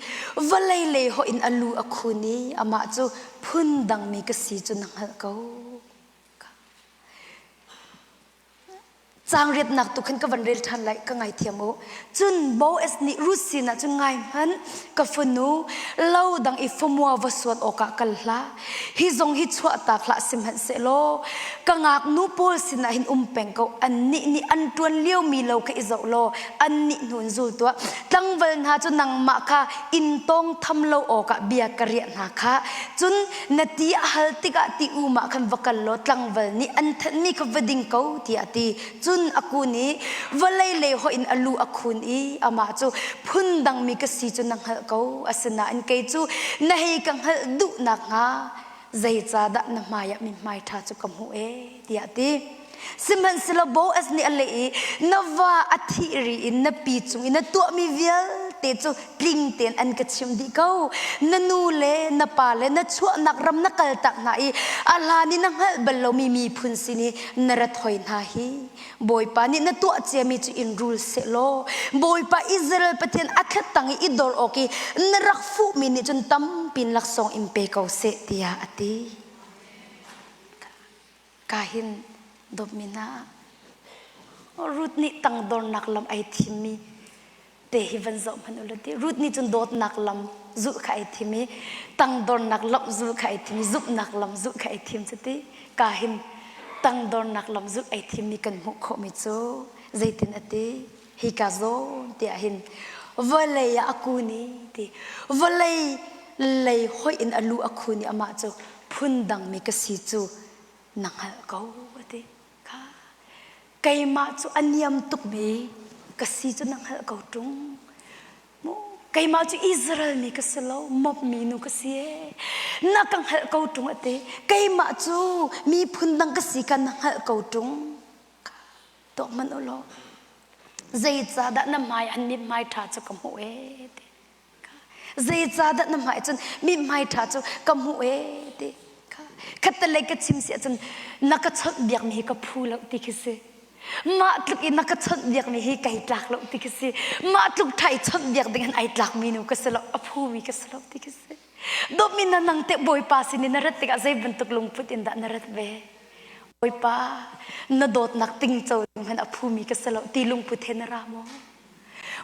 vawlei lei hoih in a lu a khun i amah cu phun dangmi ka si cu na hngalh ko. Caang riatnak tu khan ka van rel ṭhan lai ka ngaithiam u. Cun Boaz nih Ruth sinah cun ngai hmanh ka fanu lo dang i famua va suat awkah kal hlah. Hi zong hi chuahtak hlah sihmanhsehlaw ka ngaknu pawl sinah hin um peng ko. Annih nih an ṭuan liomi lo kha i zoh law annih hnu in zul tuah. Tlangval hna cu nangmah kha inn tawng tham lo awkah bia ka riah hna khah. Cun na ti a hal tikah ti um ah khan va kal law tlangval nih an thenhmi kha va ding ko tiah a ti. Cun a kun i vawlei lei hoih in a lu a khun i amah cu phundangmi ka si cu na hngalh ko. Asinain kei cu na hei ka hngalh duh nakhnga zeicahdah na hmaiah mithmai ṭha cu ka hmuh ee tiah a ti. Sihmanhsehlaw Boaz nih a leh i na va a thih ri in na pi cung i na tuahmi vialte cu tling tein an ka chimh dih ko. Na nu le na pa le na chuahnak ram na kaltak hna i a hlan i na hngalh bal lomi miphun sin i na rat hoi hna hi Bawipa nih na tuah ciami cu in rul sehlaw Bawipa Israel Pathian a thlat tang i i dor awk i na rak fuhmi nih cun tampin laksawng in pe ko seh tiah a ti. Ka hin dawtmi hna Ruth nih tangdornak lam ai thimmi te hi van zoh hmanh u ti. Ruth nih cun dawtnak lam zulh kha ai thim i tangdornak lam zulh kha ai thim i zumhnak lam zulh kha ai thim cu ti. Ka hin tangdornak lam zulh ai thimmi kan hmuh khawhmi cu zeitin a ti? Hika zawn tiah hin vawlei ah a kun i ti. Vawlei lei hoih in a lu a khun i amah cu phundangmi ka si cu na hngalh ko a ti. Kha keimah cu a niam tukmi ka si cu na hngalh ko ṭung. Keimah cu Israel mi ka si lo, Moab mi nu ka si ee. Na ka hngalh ko ṭung a ti. Keimah cu miphun dang ka si kha na hngalh ko ṭung. Tuak hmanh u law zeicahdah na hmai an mithmai ṭha cu ka hmuh ee ti. Zeicahdah na hmai cun mithmai ṭha cu ka hmuh ee ti. Khattelei ka chim si ahcun na ka chawnh biakmi hi ka phu lo ti khi si. Mah tluk i na ka chawnh biakmi hi kai tlak lo ti khi si. Mah tluk ṭha i chawnh biak ding hin ai tlakmi nu ka si lo, a phumi ka si lo ti khi si. Dawtmi na nang teh Bawipa sin in na rat tikah zei bantuk lungput in dah na rat ve? Bawipa, na dawtnak tingco ding hmanh a phumi ka si lo ti lungput he na ra maw?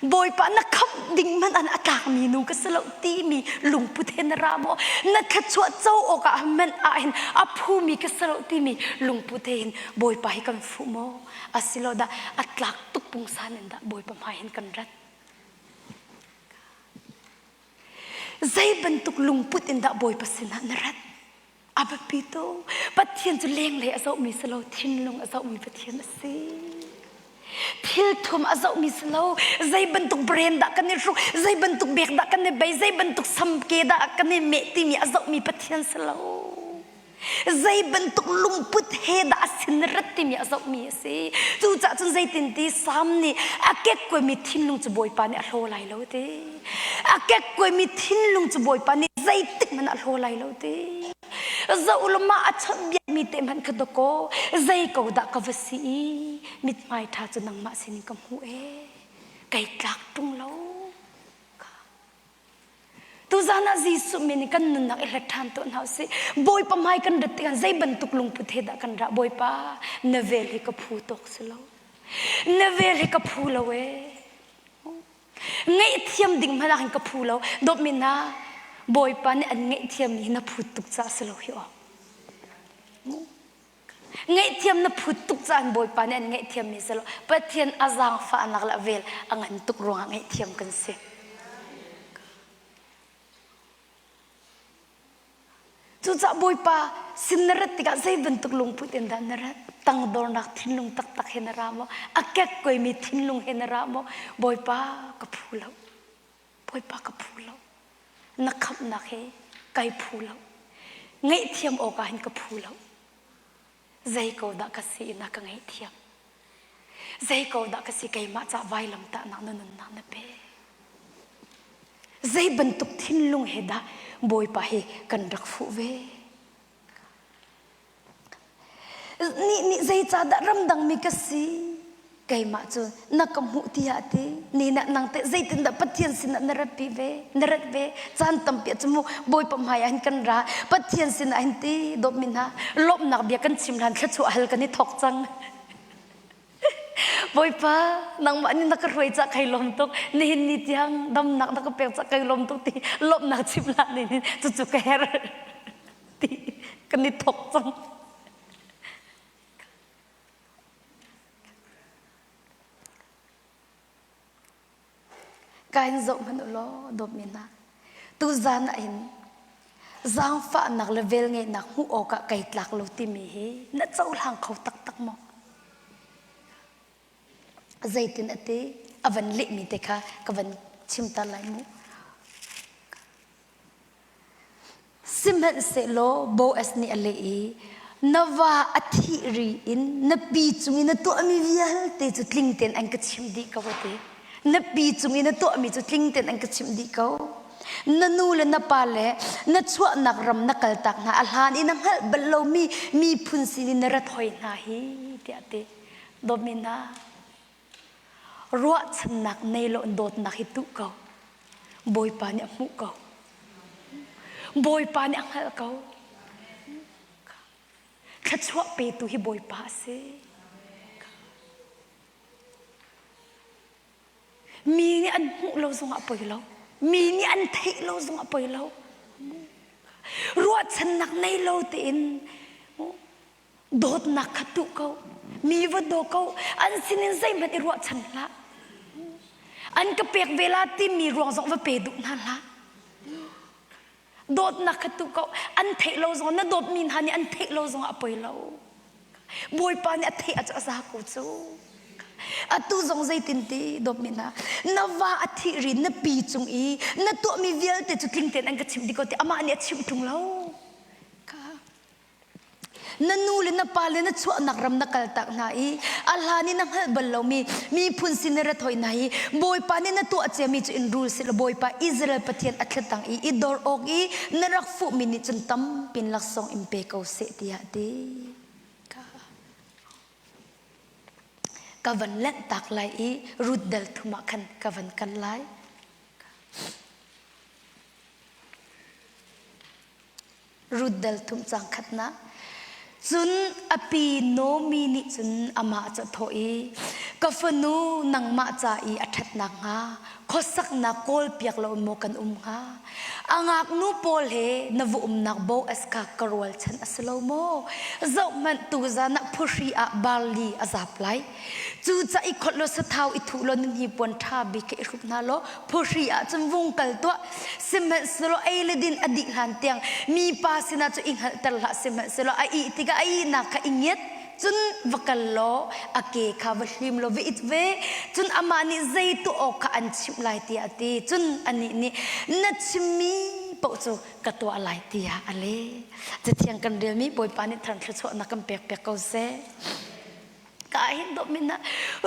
Bawipa na khamh ding hmanh an a tlakmi nu ka si lo timi lungput he na ra maw? Na thluachuah co awkah hmanh ah hin a phumi ka si lo timi lungput he hin Bawipa hi kan fuh maw? Asilo dah a tlak tuk pungsan in dah Bawipa hmai hin kan rat? Zei bantuk lungput in dah Bawipa sinah na rat? A biapi tuk. Pathian cu lenglei a zohmi si lo, thinlung a zohmi Pathian a si. Thil thum a zohmi si lo, zei bantuk brand dah kan i hruk, zei bantuk bek dah kan i bei, zei bantuk samke dah kan i meh timi a zohmi Pathian si lo. Zei bantuk lungput he dah a sin rat timi a zohmi a si. Cucaah cun zeitin ti Sam nih a kekkuaimi thinlung cu Bawipa nih a hlaw lai lo ti. A kekkuaimi thinlung cu Bawipa nih zeitik hmanh a hlaw lai lo ti. Zoh law mah a chawnhbiakmi te hmanh kha dawkaw zei ko dah ka va si i mithmai ṭha cu nangmah sinin ka hmuh ee. Kai tlak ṭung lo. Tuzan ah Jesuh min in kan nunnak i hlat ṭhan tuah hna usih. Bawipa hmai kan rat tikah zei bantuk lungput he dah kan ra Bawipa na vel hi ka phu tawk si lo. Na vel hi ka phu lo ee. Ngaihthiam ding hmanh ah hin ka phu lo. Dawtmi hna, Bawipa nih an ngaihthiam hi na phut tuk caah si lo hi aw. Ngaihthiam na phut tuk caah Bawipa nih an ngaihthiam mi si lo. Pathian a zaangfahnak le a vel a ngan tuk ruangah ngaihthiam kan si. Cucaah Bawipa sin na rat tikah zei bantuk lungput in dah na rat? Tangdornak thinlung taktak he na ra maw? A kekkuaimi thinlung he na ra maw? Bawipa ka phu lo. Bawipa ka phu lo. Na khamhnak he kai phu lo. Ngaihthiam awk ah hin ka phu lo. Zei ko dah ka si in a ka ngaihthiam. Zei ko dah ka si keimah ca vailam tahnak na nunnak na pe. Zei bantuk thinlung he dah Bawipa hi kan rak fuh ve. Nih nih zeicahdah ramdangmi ka si? Keimah cu na ka hmuh tiah a ti. Ni nah nang teh zeitindah Pathian sinah na ratpi ve? Na rat ve? Caan tampi ah cu mu Bawipa hmai ah hin kan ra. Pathian sinah hin ti dawtmi hna lawmhnak bia kan chim hlan thluachuah hal kan i thawk cang. Bawipa nangmah nih na ka hruai cah kai lawm tuk. Nihin ni tiang damnak na ka pek cah kai lawm tuk ti lawmhnak chim hlan in cucu ka herh. ti kan i thok cang. Ka in zoh hmanh u law dawtmi hna tuzan ah hin zaangfahnak le velngeihnak hmuh awkah kai tlak lo timi hi na cohlang kho taktak maw? Zeitin a ti a van lehmi te kha ka van chim ta lai mu. Sihmanhsehlaw Boaz nih a leh i, Na va a thih ri in na pi cung i na tuahmi vialte cu tling tein an ka chimh dih ko, a ti. Na pi cung i na tuahmi cu tling tein an ka chimh dih ko. Na nu le na pa le na chuahnak ram na kaltak hna, a hlan i na hngalh bal lomi miphun sinin na rat hoi hna hi, tiah a ti. Dawtmi hna, Ruahchannak nei lo in dawtnak hi tuh ko. Bawipa nih a hmuh ko. Bawipa nih a hngalh ko. Thluachuah petu hi Bawipa a si. Mi nih an hmuh lo zongah poi lo. Mi nih an theih lo zongah poi lo. Ruahchannak nei lo tein Dawtnak kha tuh ko. Mi va daw ko. An sinin zeihmanh i ruahchan hlah. An ka pek ve la timi ruang zong va pe duh hna hlah. Dawtnak kha tuh ko. An theih lo zong na dawtmi hna nih an theih lo zong ah a poi lo. Bawipa nih a theih ah cu a za ko cu. Atu zong zeitin ti dawtmi hna na va a thih ri na pi cung i na tuahmi vialte cu tling tein an ka chimh dih ko ti amah nih a chimh ṭung lo. Na nu le na pa le na chuahnak ram na kaltak hna i a hlan i na hngalh bal lomi miphun sin na rat hoi hna i Bawipa nih na tuah ciami cu in rul seh law Bawipa Israel Pathian a thlatang i i dor awk i na rak fuhmi nih cun tampin laksawng in pe ko seh tiah a ti. Ka van lenhtak lai i Ruth dal thum ah khan ka van kal lai. Ruth dal thum cang khatnak. Cun a pi Naomi nih cun amah cu a thawh i, Ka fanu nangmah ca i a ṭhatnak hnga khuasaknak kawlpiak lo maw kan um hnga? A ngaknu pawl he na va umnak Boaz kha ka rualchan a si lo maw? Zohhmanh tuzan ah phuhri ah barli a zap lai. Cucaah i kholh law sathau i thuh law nan hnipuan ṭha bik kha i hruk hna law phuhri ah cun vung kal tuah. Sihmanhsehlaw ei le din a dih hlan tiang mipa sinah cu i hngalhter hlah sihmanhsehlaw a ih tikah a ihnak kha i ngiat cun va kal law a ke kha va hlim law va it ve cun amah nih zei tuah awk kha an chimh lai tiah a ti cun anih nih na chimmi paoh cu ka tuah lai tiah a leh cathiang kan relmi bawipa nih thar thluachuahnak kan pek piak ko seh ka hin dawh min ah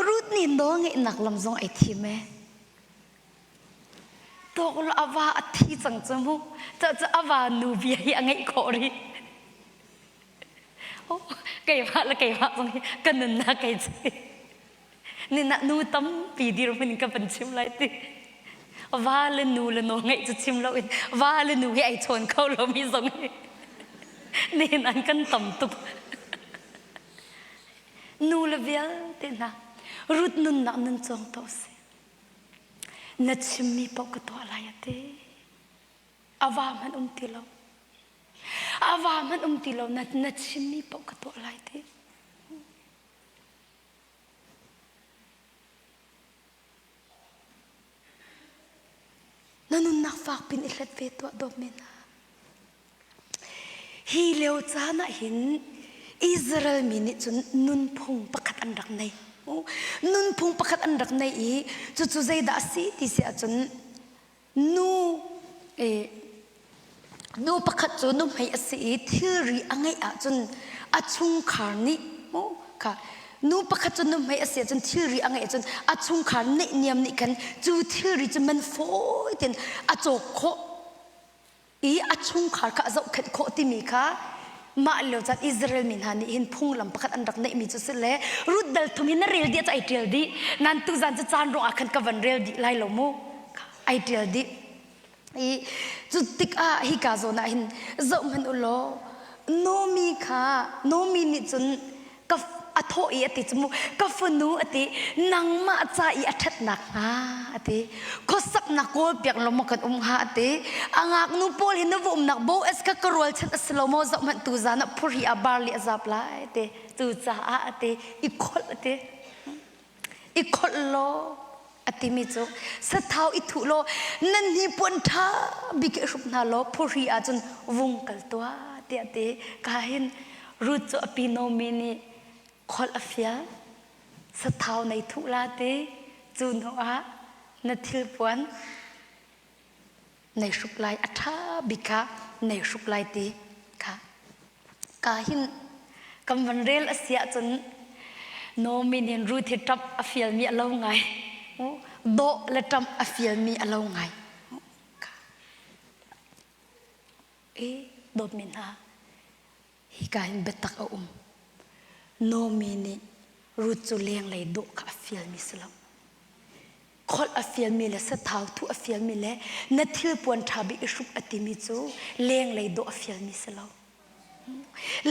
Ruth nih nawl ngeihnak lam zong ai thim e Tawk lo a va a thi cang cu mu. Cu cu a va nu bia hi a ngeih khawh rih. Oh, keimah le keimah zong hi ka nunnak kei ci. Nina nu tampi dirhmun in ka van chim lai ti. Va le nu le nawl ngeih cu chim loin va le nu hi ai chawn kho lomi zong hi nihin an kan tam tuk. Nu le vialte hna Ruth nunnak nun cawng to si. Na chimmi paoh ka tuah lai a ti. A va hmanh um ti lo. A va hmanh um ti lo. Na, na chimmi paoh ka tuah lai ti. Na nunnak fak pin i hlet ve tuah dawt men ah. Hi lio caan ah hin Israel mi nih cun nunphung pakhat an rak nei. Nunphung pakhat an rak nei i cucu zeidah a si ti si ahcun nu eh, Nu pakhat cu nuhmei a si i thilri a ngeih ahcun a chungkhar nih mu kha nu pakhat cu nuhmei a si ahcun thilri a ngeih ahcun a chungkhar neihniam nih khan cu thilri cu man fawi tein a cawk khawh i a chungkhar kha a zohkhenh khawh timi kha mah lio caan Israel mi hna nih hin phunglam pakhat an rak neihmi cu si le Ruth dal thum hi na rel dih cu ai ṭial dih nan tuzan cu caan ruangah khan ka van rel dih lai lo mu ai ṭial dih I cu tikah hika zawn ah hin zoh hmanh u law Nomi kha Nomi nih cun ka a thawh i a ti cu mu ka fanu a ti nangmah ca i a ṭhatnak hnga a ti khuasaknak kawl piak lo maw kan um hnga a ti a ngaknu pawl hi na va umnak Boaz kha ka rualchan a si lo maw zoh hmanh tu zan ah phurhi ah barli a zap lai a ti cucaah a ti i kholh a ti i kholh law a timi cu sathau i thuh law nan hnipuan ṭha bik i hruk hna law phuhri ahcun vung kal tuah tiah ti ka hin Ruth cu a pi Naomi nih kholh a fial sathau nei thuh la ti cu hnu ah na thilpuan nei hruk lai a ṭha bik kha nei hruk lai ti kha ka hin kan van rel a si ahcun Naomi nih Ruth hi ṭamh a fialmi a lo ngai dawh le ṭamh a fialmi a lo ngai e dawtmi hna hika hin biatak a um Naomi nih Ruth cu lenglei dawh kha a fialmi si lo kholh a fialmi le sathau thuh a fialmi le na thilpuan ṭha bik i hruk a timi cu lenglei dawh a fialmi si lo.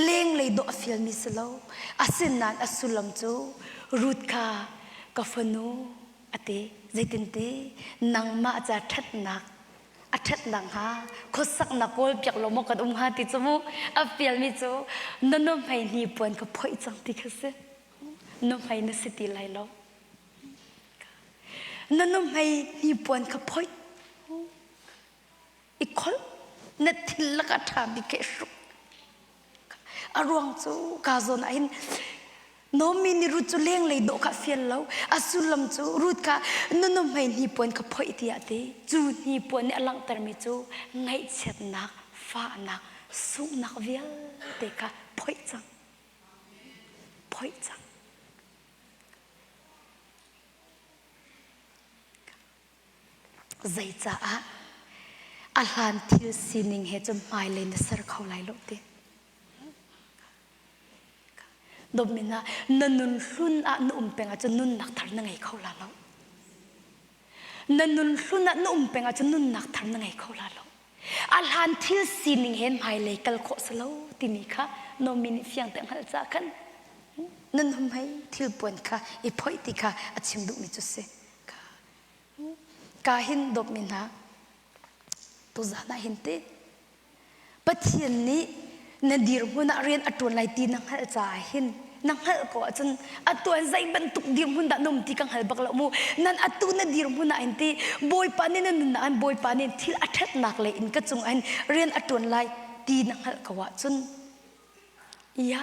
Lenglei dawh a fialmi si lo. Asinain a sullam cu Ruth kha ka fanu a ti. Zeitinti nangmah ca ṭhatnak a ṭhatnak hnga khuasaknak kawl piak lo maw kan um hnga ti cu mu a fialmi cu na nuhmei hnipuan ka phoih cang ti kha si. Nuhmei na si ti lai lo. Na nuhmei hnipuan kha phoih. I kholh. Na thil lakah ṭha bik kha i hruk. A ruang cu ka zawn ah hin Naomi nih Ruth cu lenglei dawh kha a fial lo. A sullam cu Ruth kha na nuhmei hnipuan kha phoih tiah a ti. Cu hnipuan nih a langhtermi cu ngaihchiatnak, fahnak, sunghnak vialte kha phoih cang. Phoih cang. Zeicaah a hlan thil sining he cun hmailei na ser kho lai lo ti. Dawtmi hna, na nun hlun ah na um peng ahcun nunnak thar na ngei kho la lo. Na nun hlun ah na um peng ahcun nunnak thar na ngei kho la lo. A hlan thil sining he hmailei kal khawh si lo timi kha Nomi nih fiang te hngalh caah khan nan hum hei thil puan kha i phoih ti kha a chim duhmi cu si. Ka hin dawtmi hna tuzan ah hin ti Pathian nih na dirhmun ah rian a ṭuan lai ti na hngalh caah hin na hngalh ko ahcun atu ah zei bantuk dirhmun dah na um ti ka hngal bak lo mu nan atu na dirhmun ah hin ti Bawipa nih na nunnak in Bawipa nih thil a ṭhatnak lei in ka cung ah hin rian a ṭuan lai ti na hngalh ko ahcun ya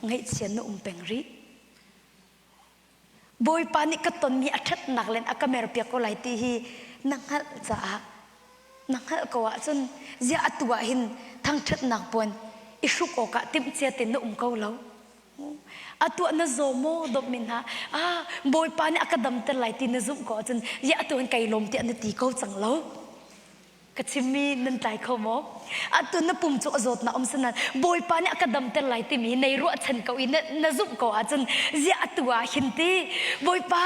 ngaihchia na um peng rih Bawipa nih ka tonmi a ṭhatnak len a ka merpiak ko lai ti hi na hngalh caah na hngalh ko ahcun ziah atu ah hin thangṭhatnak puan i hruk awkah timhcia tein na um ko lo. Atu ah na zaw maw dawtmi hna ah Bawipa nih a ka damter lai ti na zumh ko ahcun ziah atu hin kai lawm tiah na ti ko cang lo. Ka chimmi nan tlai kho maw? Atu na pum cu a zawtnak um sanan Bawipa nih a ka damter lai timi nei ruahchan ko i na, na zumh ko ahcun ziah atu ah hin ti Bawipa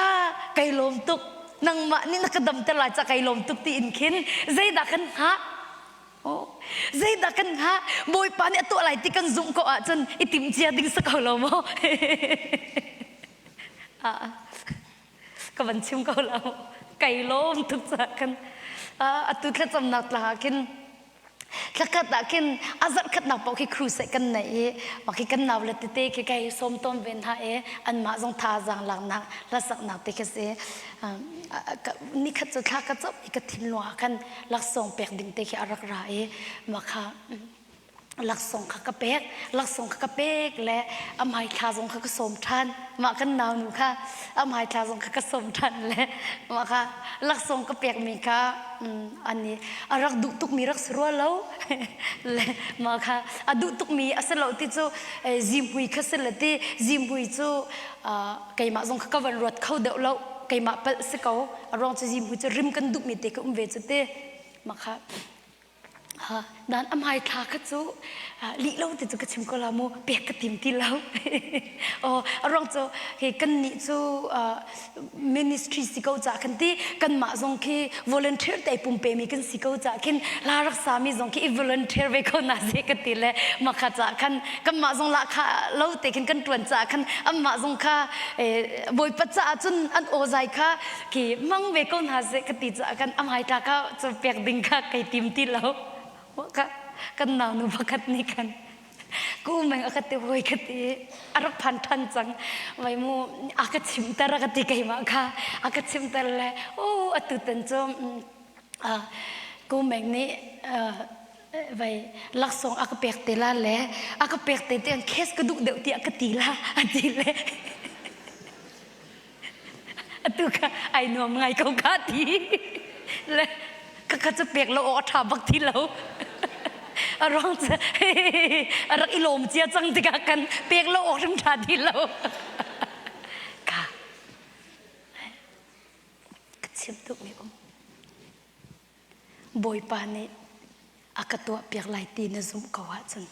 kai lawm tuk nangmah nih na ka damter lai ca kai lawm tuk ti in khin zeidah kan hngah? Oh, zeidah kan hngah? Bawipa nih a tuah lai ti kan zumh ko ahcun i timhcia ding si ko lo maw? ah. Ka van chim ko lo. Kai lawm tuk caah khan atu thlacamnak tla ah khin thlakhat ah khin a zarh khatnak paoh khi crusade kan nei i mah khi kan nau le tete khi kai sawm tawn ve hna i anmah zong thazaang laknak hlasaknak te khi si nikhat cu thla ka cam i ka thinlung ah khan laksawng pek ding te khi a rak ra i mah kha. Laksawng kha ka pek, laksawng kha ka pek le a hmaithla zong kha ka sawm ṭhan. Mah kan naunu kha a hmaithla zong kha ka sawm ṭhan le mah kha laksawng ka pekmi kha an i a rak duh tukmi rak si rua lo le mah kha a duh tukmi a si lo ti cu zihmui kha si le ti zihmui cu keimah zong kha ka van ruat kho deuh lo keimah palh si ko a ruang cu zihmui cu rim kan duhmi te ka um ve cu ti mah kha Nan a hmaithla kha cu lih lo ti cu ka chim ko la mu pek ka tim ti lo. Aw a ruang cu hi kannih cu ministry si ko ca khan ti kanmah zong khi volunteer te pumpe mi kan si ko ca khin la rak sa mi zong khi i volunteer ve ko na se ka ti le makha ca khan kanmah zong la kha lo te khin kan tuan ca khan anmah zong kha bawipa caah cun an aw zai kha khi mang ve ko hna seh ka ti caah kan a hmaitla kha cu pek ding kha kai tim ti lo ka kan naunu pakhat nih khan ku meng a ka ti hoi ka ti a rak phan than cang vai mu a ka chimter a ka ti keimah kha a ka chimter le o atu tan cu ku meng nih vai laksawng a ka pek te la le a ka pek te te an case ka duh deuh tiah ka ti la a ti le Atu kha ai nuam ngai ko ka ti. Le ka kha cu pek lo awk a ṭha bak ti lo. A ruang cu a rak i lawm cia cang tikah kan pek lo awk hrim ṭha ti lo. Ka ka chim duhmi um. Bawipa nih a ka tuahpiak lai ti na zumh ko ahcun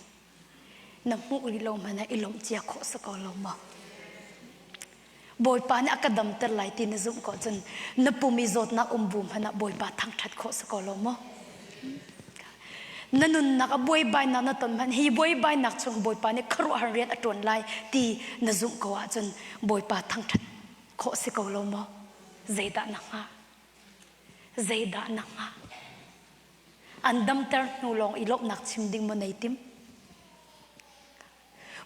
na hmuh rih lo hmanh ah i lawmh cia khawh si ko lo maw? Bawipa nih a ka damter lai ti na zumh ko cun na pum i zawtnak um bu hmanh ah Bawipa thangṭhat khawh si ko lo maw? Na nunnak a buaibainak na ton hmanh hi buaibainak chung Bawipa nih khuaruahhar rian a ṭuan lai ti na zumh ko ahcun Bawipa thangṭhat khawh si ko lo maw? Zeidah na hngah? Zeidah na hngah? An damter hnu lawng i lawmhnak chim ding maw nei tim?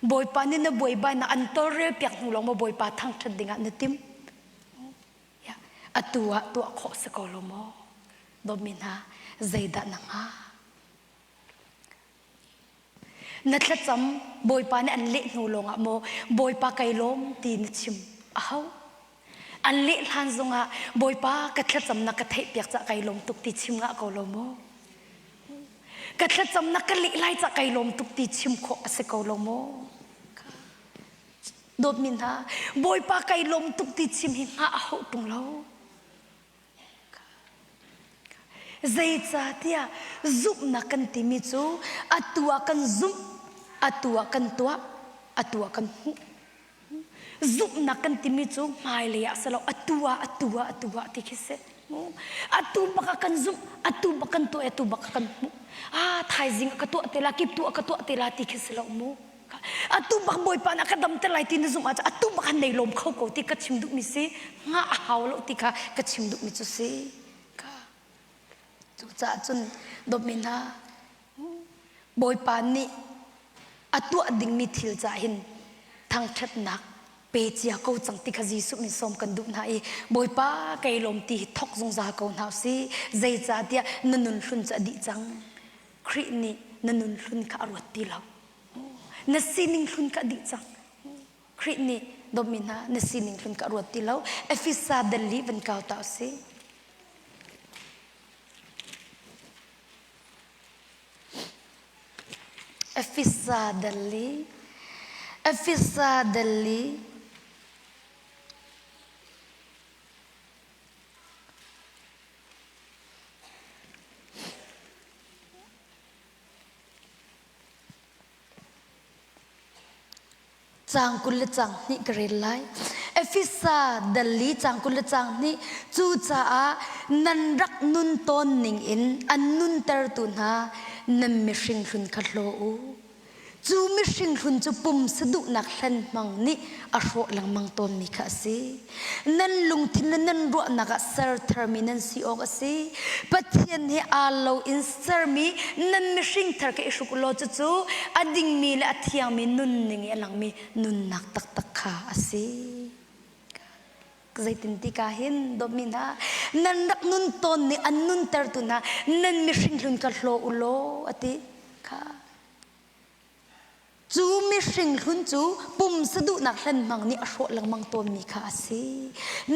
Bawipa nih na buaibainak an tawlrel piak hnu lawng maw Bawipa thangṭhat dingah na tim? Atu ah tuah khawh si ko lo maw? Dawtmi hna, zeidah na hngah? Na thlacam Bawipa nih an leh hnu lawngah maw Bawipa kai lawm ti na chim a hau? An leh hlan zongah Bawipa ka thlacamnak ka theihpiak cah kai lawm tuk ti chim ngah ko lo maw? Ka thlacamnak ka leh lai cah kai lawm tuk ti chim khawh a si ko lo maw? Dawtmi hna, Bawipa kai lawm tuk ti chim hi hngah a hauh ṭung lo. Zeicahtiah zumhnak kan timi cu atu ah kan zumh, atu ah kan tuah, atu ah kan hmuh. Zumhnak kan timi cu hmailei ah si lo, atu ah, atu ah, atu ah ti khi si. Atu bak ah kan zumh, atu bak kan tuah, atu bak ah kan hmuh. Ah, thaizing ah ka tuah te la, kip tu ah ka tuah te la ti khi si lo mu. Atu bak Bawipa nih a ka damter lai ti na zumh ahcun atu bak han nei lawm kho ko ti ka chim duhmi si hngah a hau lo ti kha ka chim duhmi cu si. Ka cucaah cun dawtmi hna Bawipa nih a tuah dingmi thil cah hin thangṭhatnak pe cia ko cang ti kha Jesuh min sawm kan duh hna i Bawipa kei lawm ti hi thok zungzal ko hna usih zeicahtiah na nun hlun cu a dih cang Khrih nih na nun hlun kha a ruat ti lo. Na sining hlun kha a dih cang. Khrih nih dawtmi hna na sining hlun kha a ruat ti lo. Efesa dal li van kau ta usih. Efesa dal li Efesa dal li Caang 20 le caang hnih ka rel lai. Efesa dal li caang 20 le caang hnih cucaah nan rak nun tawn ning in an nuntertu hna nan mihring hlun kha hlaw u. Cu mihring hlun cu pumsa duhnak hlen hmang nih a hrawh lengmang tawnmi kha a si. Nan lungthin le nan ruahnak ah ser tharmi nan si awk a si. Pathian he aa lo in sermi nan mihring thar kha i hruk u law cucu a dingmi le a thiangmi nunning i a langmi nunnak taktak kha a si. Zeitin ti ka hin dawtmi hna nan rak nun tawn nih an nuntertu hna nan mihring hlun kha hlaw u law a ti kha. Cu mihring hlun cu pumsa duhnak hlenhmang nih a hrawh lengmang tawnmi kha a si.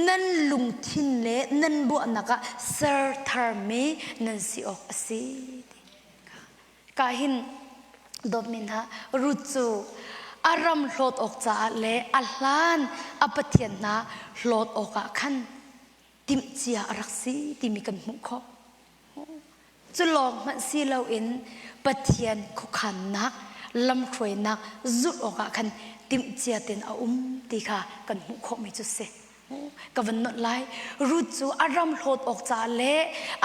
Nan lungthin le nan ruahnak ah ser tharmi nan si awk a si. Ka hin dawtmi hna Ruth cu a ram hlawt awk caah le a hlan a pathian hna hlawt awkah khan timhcia a rak si timi kan hmuh khawh. Cu lawng hmanh si loin Pathian khuakhannak lamhruainak zulh awkah khan timhcia tein a um ti kha kan hmuh khawhmi cu si. Ka van nolh lai. Ruth cu a ram hlawt awk caah le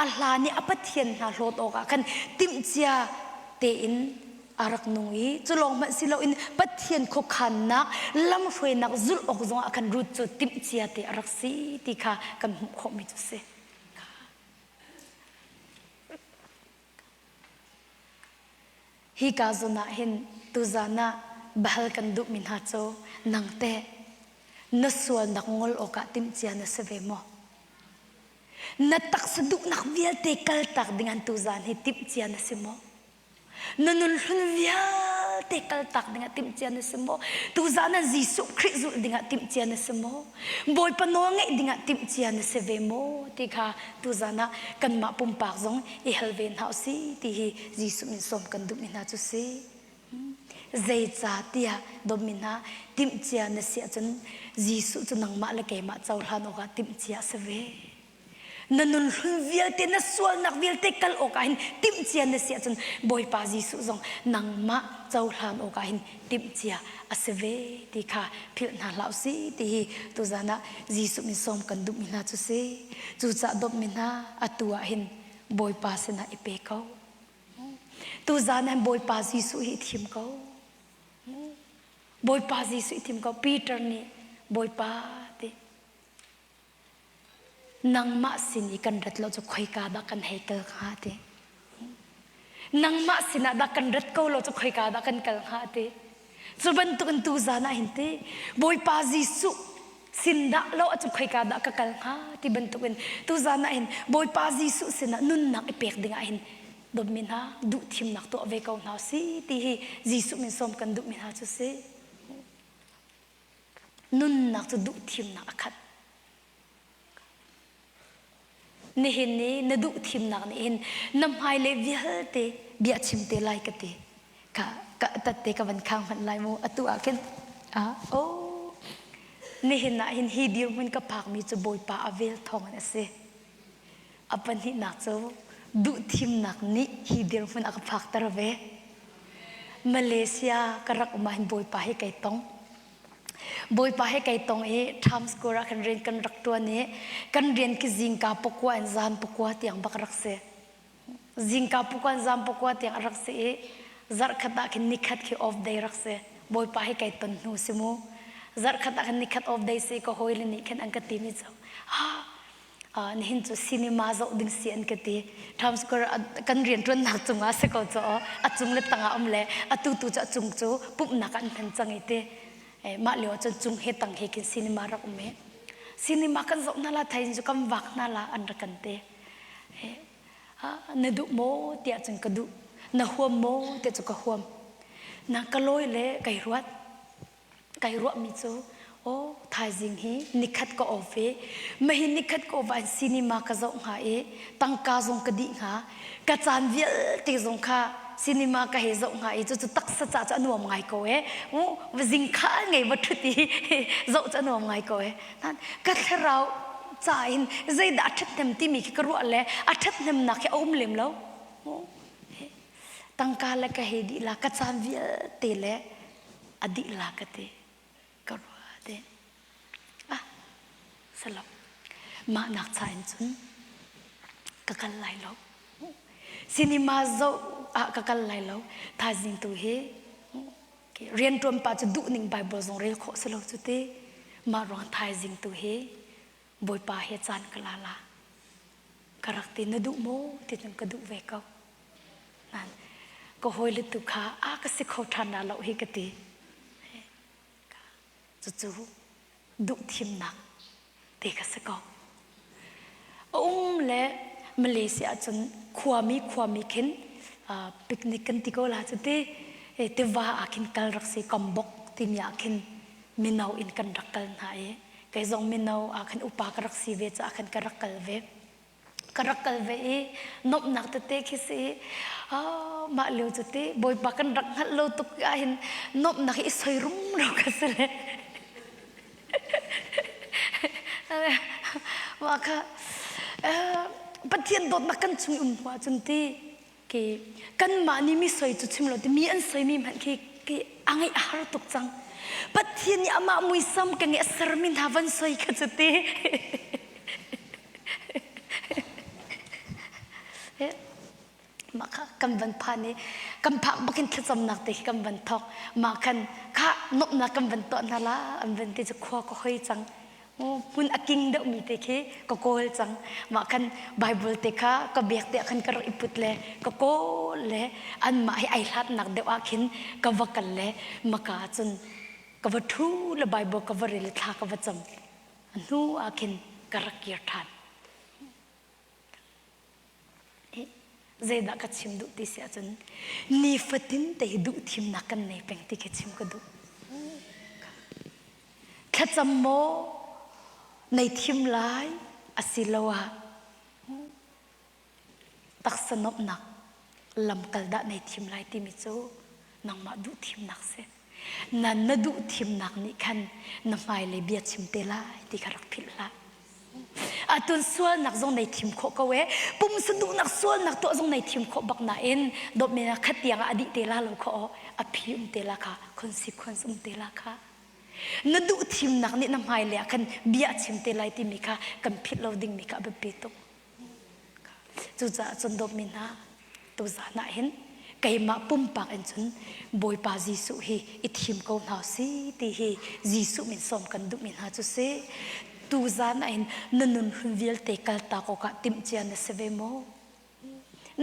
a hlan i a pathian hna hlawt awkah khan timhcia tein a rak nung i cu lawng hmanh si loin Pathian khuakhannak lamhruainak zulh awk zongah khan Ruth cu timhcia te a rak si ti kha kan hmuh khawhmi cu si. Hi ka zawn ah hin tuzan ah bahal kan duhmi hna cu nang teh na sualnak ngol awkah timhcia na si ve maw? Na taksa duhnak vialte kaltak ding an tuzan hi timhcia na si maw? Na nun hlun vialte kaltak dingah timhcia na si maw? Tuzan ah Jesuh Khrih zulh dingah timhcia na si maw? Bawipa nawl ngeih dingah timhcia na si ve maw? Ti kha tuzan ah kanmah pumpak zong i hal ve hna usih ti hi Jesuh min sawm kan duhmi hna cu si. Zeicah tiah dawtmi hna timhcia na si ahcun Jesuh cu nangmah le keimah cohlan awkah timhcia a si ve. Na nun hlun vialte na sualnak vialte kal awkah hin timhcia na si ahcun Bawipa Jesuh zong nangmah cohlan awkah hin timhcia a si ve ti kha philh hna hlah usih ti hi tuzan ah Jesuh min sawm kan duhmi hna cu si. Cucaah dawtmi hna atu ah hin Bawipa sinah i pe ko. Tuzan ah hin Bawipa Jesuh hi i thim ko. Bawipa Jesuh i thim ko. Peter nih Bawipa ti Nangmah sin i kan rat lo cu khoika dah kan hei kal hnga ti. Nangmah sinah dah kan rat ko lo cu khoika dah kan kal hnga ti. Cu bantuk in tuzan ah hin ti Bawipa Jesuh sin dah lo cu khoika dah ka kal hnga ti bantuk in tuzan ah hin Bawipa Jesuh sinah nunnak i pek ding ah hin dawtmi hna duh thimnak tuah ve ko hna si ti hi Jesuh min sawm kan duhmi hna cu si. Nunnak cu duh thimnak a khat. Nihin ni na duh thimnak nih hin na hmailei vialte bia chim te lai ka ti. Ka ka tatte ka van khang hmanh lai mu atu ah khin ah oh nihin ah hin hi dirhmun ka phakmi cu Bawipa a vel thawng in a si. A pahnihnak cu duh thimnak nih hi dirhmun a ka phakter ve. Malaysia ka rak um ah hin Bawipa hi kai tong. Bawipa he kai tong i Times Square ah khan rian kan rak ṭuan i kan rian khi zingka pakua in zan pakua tiang bak rak si. Zingka pakua in zan pakua tiang a rak si i zarhkhat ah khin nikhat khi off day rak si. Bawipa he kai ton hnu si mu. Zarhkhat ah khan nikhat off day si ka hawile nih khin an ka timi cu ah nihin cu cinema zoh ding si an ka ti. Times Square kan rianṭuannak cungah si ko cu a cung le tangah um le atu tu cu a cung cu pumhnak an hman cang i ti. Mah lio cun cung he tang he khin cinema rak um i cinema kan zoh hna la thai cu kan vak hna la an rak kan ti. Na duh maw tiah cun ka duh. Na huam maw tiah cu ka huam. Na ka lawi le kai ruat. Kai ruahmi cu aw thaizing hi nikhat ka off i mahi nikhat ka off ah cinema ka zoh hnga i tangka zong ka dih hnga ka caan vialte zong kha cinema ka hei zoh hnga i cucu taksa ca cu a nuam ngai ko e zingkha ngei va ṭhut i zoh cu a nuam ngai ko e ka thlarau ca in zeidah a ṭhathnem timi khi ka ruah le a ṭhathnemnak hi a um lem lo tangka le ka hei dih la ka caan vialte le a dih la ka ti ka ruah te ah salo mah nak cha in cun ka kal lai lo cinema zoh ah ka kal lai lo thaizing tu hi rianṭuan pa cu duh ning bible zong rel khawh si lo cu ti mah ruang thaizing tu hi bawipa he caan ka la la ka rak ti na duh maw ti cun ka duh ve ko Nan ka hawile tu kha a ka si kho ṭhan la lo hi ka ti. Cucu duh thimnak te ka si ko. A um le Malaysia ahcun khuami khuami khin picnic kan ti ko la cu ti. Tiva ah khin kal rak si kambok timi ah khin mino in kan rak kal hna i kei zong mino ah khan upa ka rak si ve caah khan ka rak kal ve. Ka rak kal ve i nuamhnak tete khi si i mah lio cu ti Bawipa kan rak hngalh lo tuk ahhin nuamhnak hi i soi rumro ka si le mah kha Pathian dawtnak kan chung i um hnu ahcun ti ke kanmah nih mi soi cu chim lo ti mi an soimi hmanh khi ke a ngeih a har tuk cang. Pathian nih amah muisam ka nge a sermi hna van soi kha cu ti. Mah kha kan van phan i kan phak bakin thlacamnak te khi kan van thawk. Mah khan kha nuamhnak kan van tuah hna la an van ti cu khua ka hoi cang. Hmun a king deuhmi te khi ka kawl cang. Mah khan Bible te kha ka bek te ah khan ka rak i put le ka kawl le anmah hi ai hlatnak deuh ah khin ka va kal le maka cun ka va ṭhu le Bible ka va rel le thla ka va cam. A hnu ah khin ka rak kir ṭhan. Zeidah ka chim duh ti si ahcun nifatin te hi duh thimnak kan nei peng ti khi chim ka duh. Thlacam maw nei thim lai asiloah taksa nuamhnak lamkal dah nei thim lai timi cu nangmah duh thimnak si. Nan na duh thimnak nih khan na hmailei bia chim te lai ti kha rak philh hlah. Atun sualnak zong nei thim khawh ko e. Pumsa duhnak sualnak tuah zong nei thim khawh bak nain dawtmi na khat tiang ah a dih te la lo kha a phi um te la kha consequence um te la kha. Na duh thimnak nih na hmailei ah khan bia chim te lai timi kha kan philh lo dingmi kha a biapi tuk. Cucaah cun dawtmi hna tuzan ah hin keimah pumpak in cun Bawipa Jesuh hi i thim ko hna si ti hi Jesuh min sawm kan duhmi hna cu si. Tuzan ah hin na nun hlun vialte kaltak awkah timhcia na si ve maw?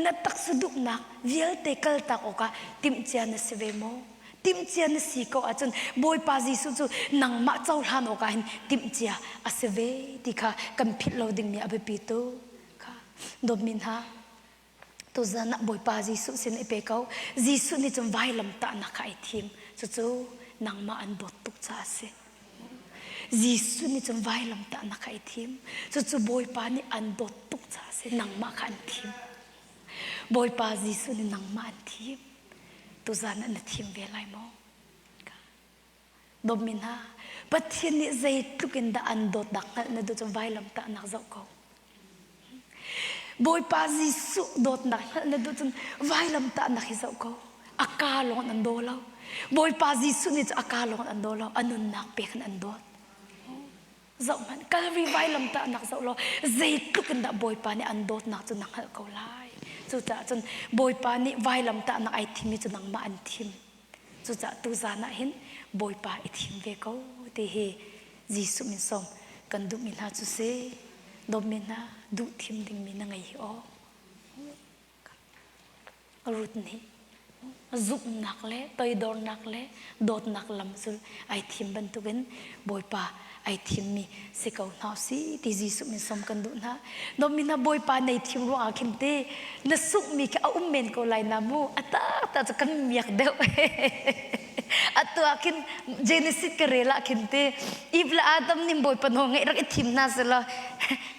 Na taksa duhnak vialte kaltak awkah timhcia na si ve maw? Timhcia na si ko ahcun Bawipa Jesuh cu nangmah cohlan awkah hin timhcia a si ve ti kha kan philh lo dingmi a biapi tuk. Kha dawtmi hna, tuzan ah Bawipa Jesuh sin i pe ko. Jesuh nih cun vailamtahnak kha ai thim. Cucu nangmah an dawt tuk caah a si. Jesuh nih cun vailamtahnak kha ai thim. Cucu Bawipa nih an dawt tuk caah a si. Nangmah kha an thim. Bawipa Jesuh nih nangmah an thim. Tuzan ah na thim ve lai maw? Dawtmi hna, Pathian nih zeitluk in dah an dawtnak hngalh na duh cun vailamtahnak zoh ko. Bawipa Jesuh dawtnak hngalh na duh cun vailamtahnak hi zoh ko. A kaa lawng an daw lo. Bawipa Jesuh nih cu a kaa lawng an daw lo. A nunnak pek in an dawt. Zoh hmanh, Calvary vailamtahnak zoh law zeitluk in dah Bawipa nih an dawtnak cu na hngalh ko lai. Cucaah cun Bawipa nih vailamtahnak ai thimmi cu nangmah an thim. Cucaah tuzan ah hin Bawipa i thim ve ko ti hi Jesuh min sawm kan duhmi hna cu si. Dawtmi hna duh thim dingmi na ngei hi aw. Ruth nih zumhnak le toidornak le dawtnak lam cu ai thim bantukin Bawipa ai thimmi si ko hna si ti Jesuh min sawm kan duh hna. Dawtmi hna Bawipa nei thim ruangah khin te na sunghmi khi a um men ko lai na mu a taktak cu kan miak deuh. Atu ah khin Genesis ka rel ah khin te Eve le Adam nih Bawipa nawl ngaih rak i thim hna selaw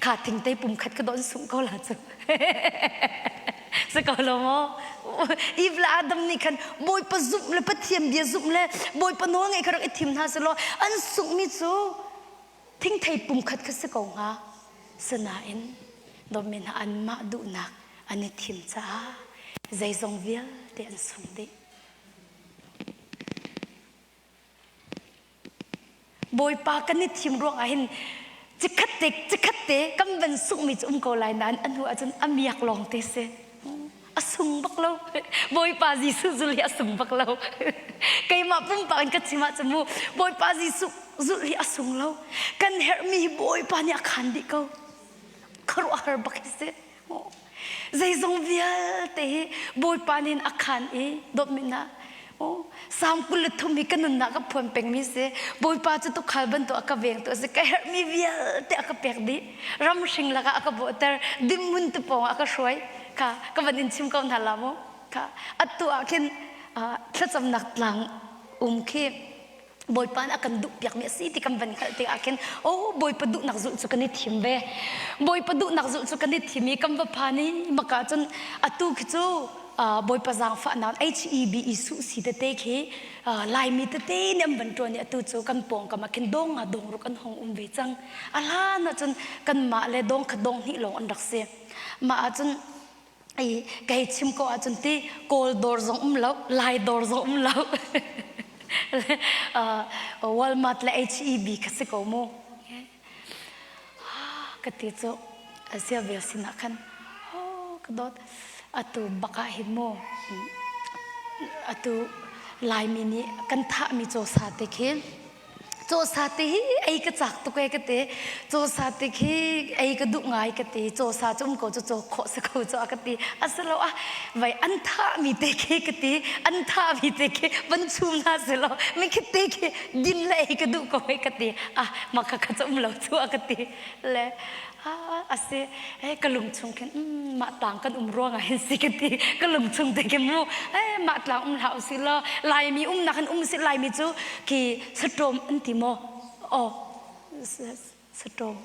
kha thingte pum khat ka don sungh ko la cu. Si ko lo maw? Eve le Adam nih khan Bawipa zumh le Pathian bia zumh le Bawipa nawl ngaih kha rak i thim hna selaw an sunghmi cu thingthei pum khat kha si ko hnga. Sinain dawtmi hna anmah duhnak an i thim caah zeizong vialte an sung dih. Bawipa kan i thim ruangah hin cikhat te cikhat te kan van sunghmi cu um ko lai nain a hnu ahcun a miak lawng te si. A sung bak lo. Bawipa Jesuh zulh hi a sung bak lo. Keimah pumpak in ka chim ahcun mu Bawipa Jesuh zulh hi a sung lo. Kan herhmi hi Bawipa nih a khan dih ko. Khuaruahhar bak hi si. Zeizong vialte hi Bawipa nih a khan i dawtmi hna Salm 23 hi ka nunnak ka phuan pengmi si. Bawipa cu tuukhal bantuk a ka vengtu a si. Ka herhmi vialte a ka pek dih. Ramhring lakah a ka bawhter. Dimhmun tu pawngah a ka hruai. Kha ka van in chim ko hna la mu. Kha atu ah khin Thlacamnak tlang um khi Bawipa nih a kan duhpiakmi a si ti kan van hngalh tikah khin oh Bawipa duhnak zulh cu kan i thim ve. Bawipa duhnak zulh cu kan i thim i kan va phan i maka cun atu khi cu Bawipa zaangfahnak HEB i suh si tete khi Laimi tete nih an van ṭuan i atu cu kan pawngkam ah khin dawng nga dawng ruk an hong um ve cang. A hlan ah cun kanmah le dawng khat dawng hnih lawng an rak si. Mah ahcun i ka hei chim ko ahcun ti Kawl dawr zong um lo, Lai dawr zong um lo. Walmart le HEB kha si ko mu. Ka ti cu Asia vel sinah khan oh ka dawt atu bak ah hin mu atu Laimi nih kan thahmi cawsa te khi Cawsa te hi ei ka cak tuk e ka ti. Cawsa te khi ei ka duh ngai ka ti. Cawsa cu um ko cu caw khawh si ko cu a ka ti. Asilo ah vai an thahmi te khi ka ti. An thahmi te khi van chum hna selaw mi khi te khi din le ei ka duh ko e ka ti. Ah mah kha kha cu um lo cu a ka ti. Le a si eh ka lung chung khin mah tlang kan um ruangah hin si ka ti ka lung chung te khin mu eh mah tlang um hlah usih law Laimi umnak in um si Laimi cu khi saṭawm an ti maw oh saṭawm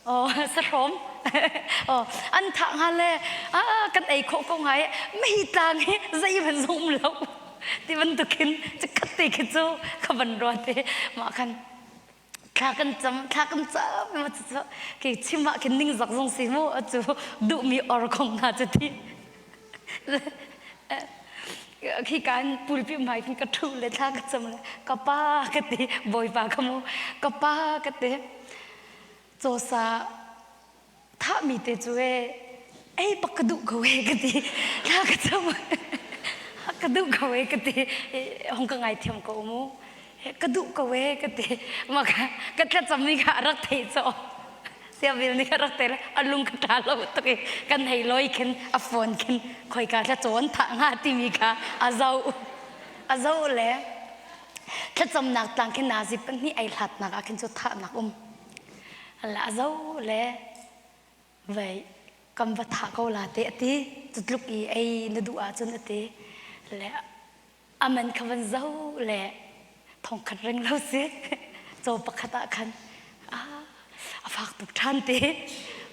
oh sahrawm oh an thah hnga le ah kan ei khawh ko ngai mei tlang hi zei van zong um lo ti bantukin chikkhat te khi cu ka van ruat i mah khan thla kan cam thla kan cam ma cu ke chim ah khin ning zak zong si mu cu duhmi or kong hna cu ti khi kan pulpi mai khin ka thu le thla ka cam le ka pa ka ti bawipa ka mu ka pa ka ti chawsa thahmi te cu e ei bak ka duh ko e ka ti thla ka cam ka duh ko e ka ti hong ka ngai thiam ko mu ka duh ko e ka ti ma ka ka thlacam mi kha rak thei cho siavil nih ka rak te a lung ka ṭha lo tuk i kan hei loi khin a phone khin khoika thla cawn thah hnga timi kha a zo a zo le thlacamnak tlang khin nazi pahnih ei hlatnak ah khin cu thahnak um La zo le vei kam va thah ko la te a ti. Cu tluk i ei na duh ahcun a ti. Le aman kha van zo le thongkhat ring lo si. Caw pakhat ah khan a fak tuk ṭhan te.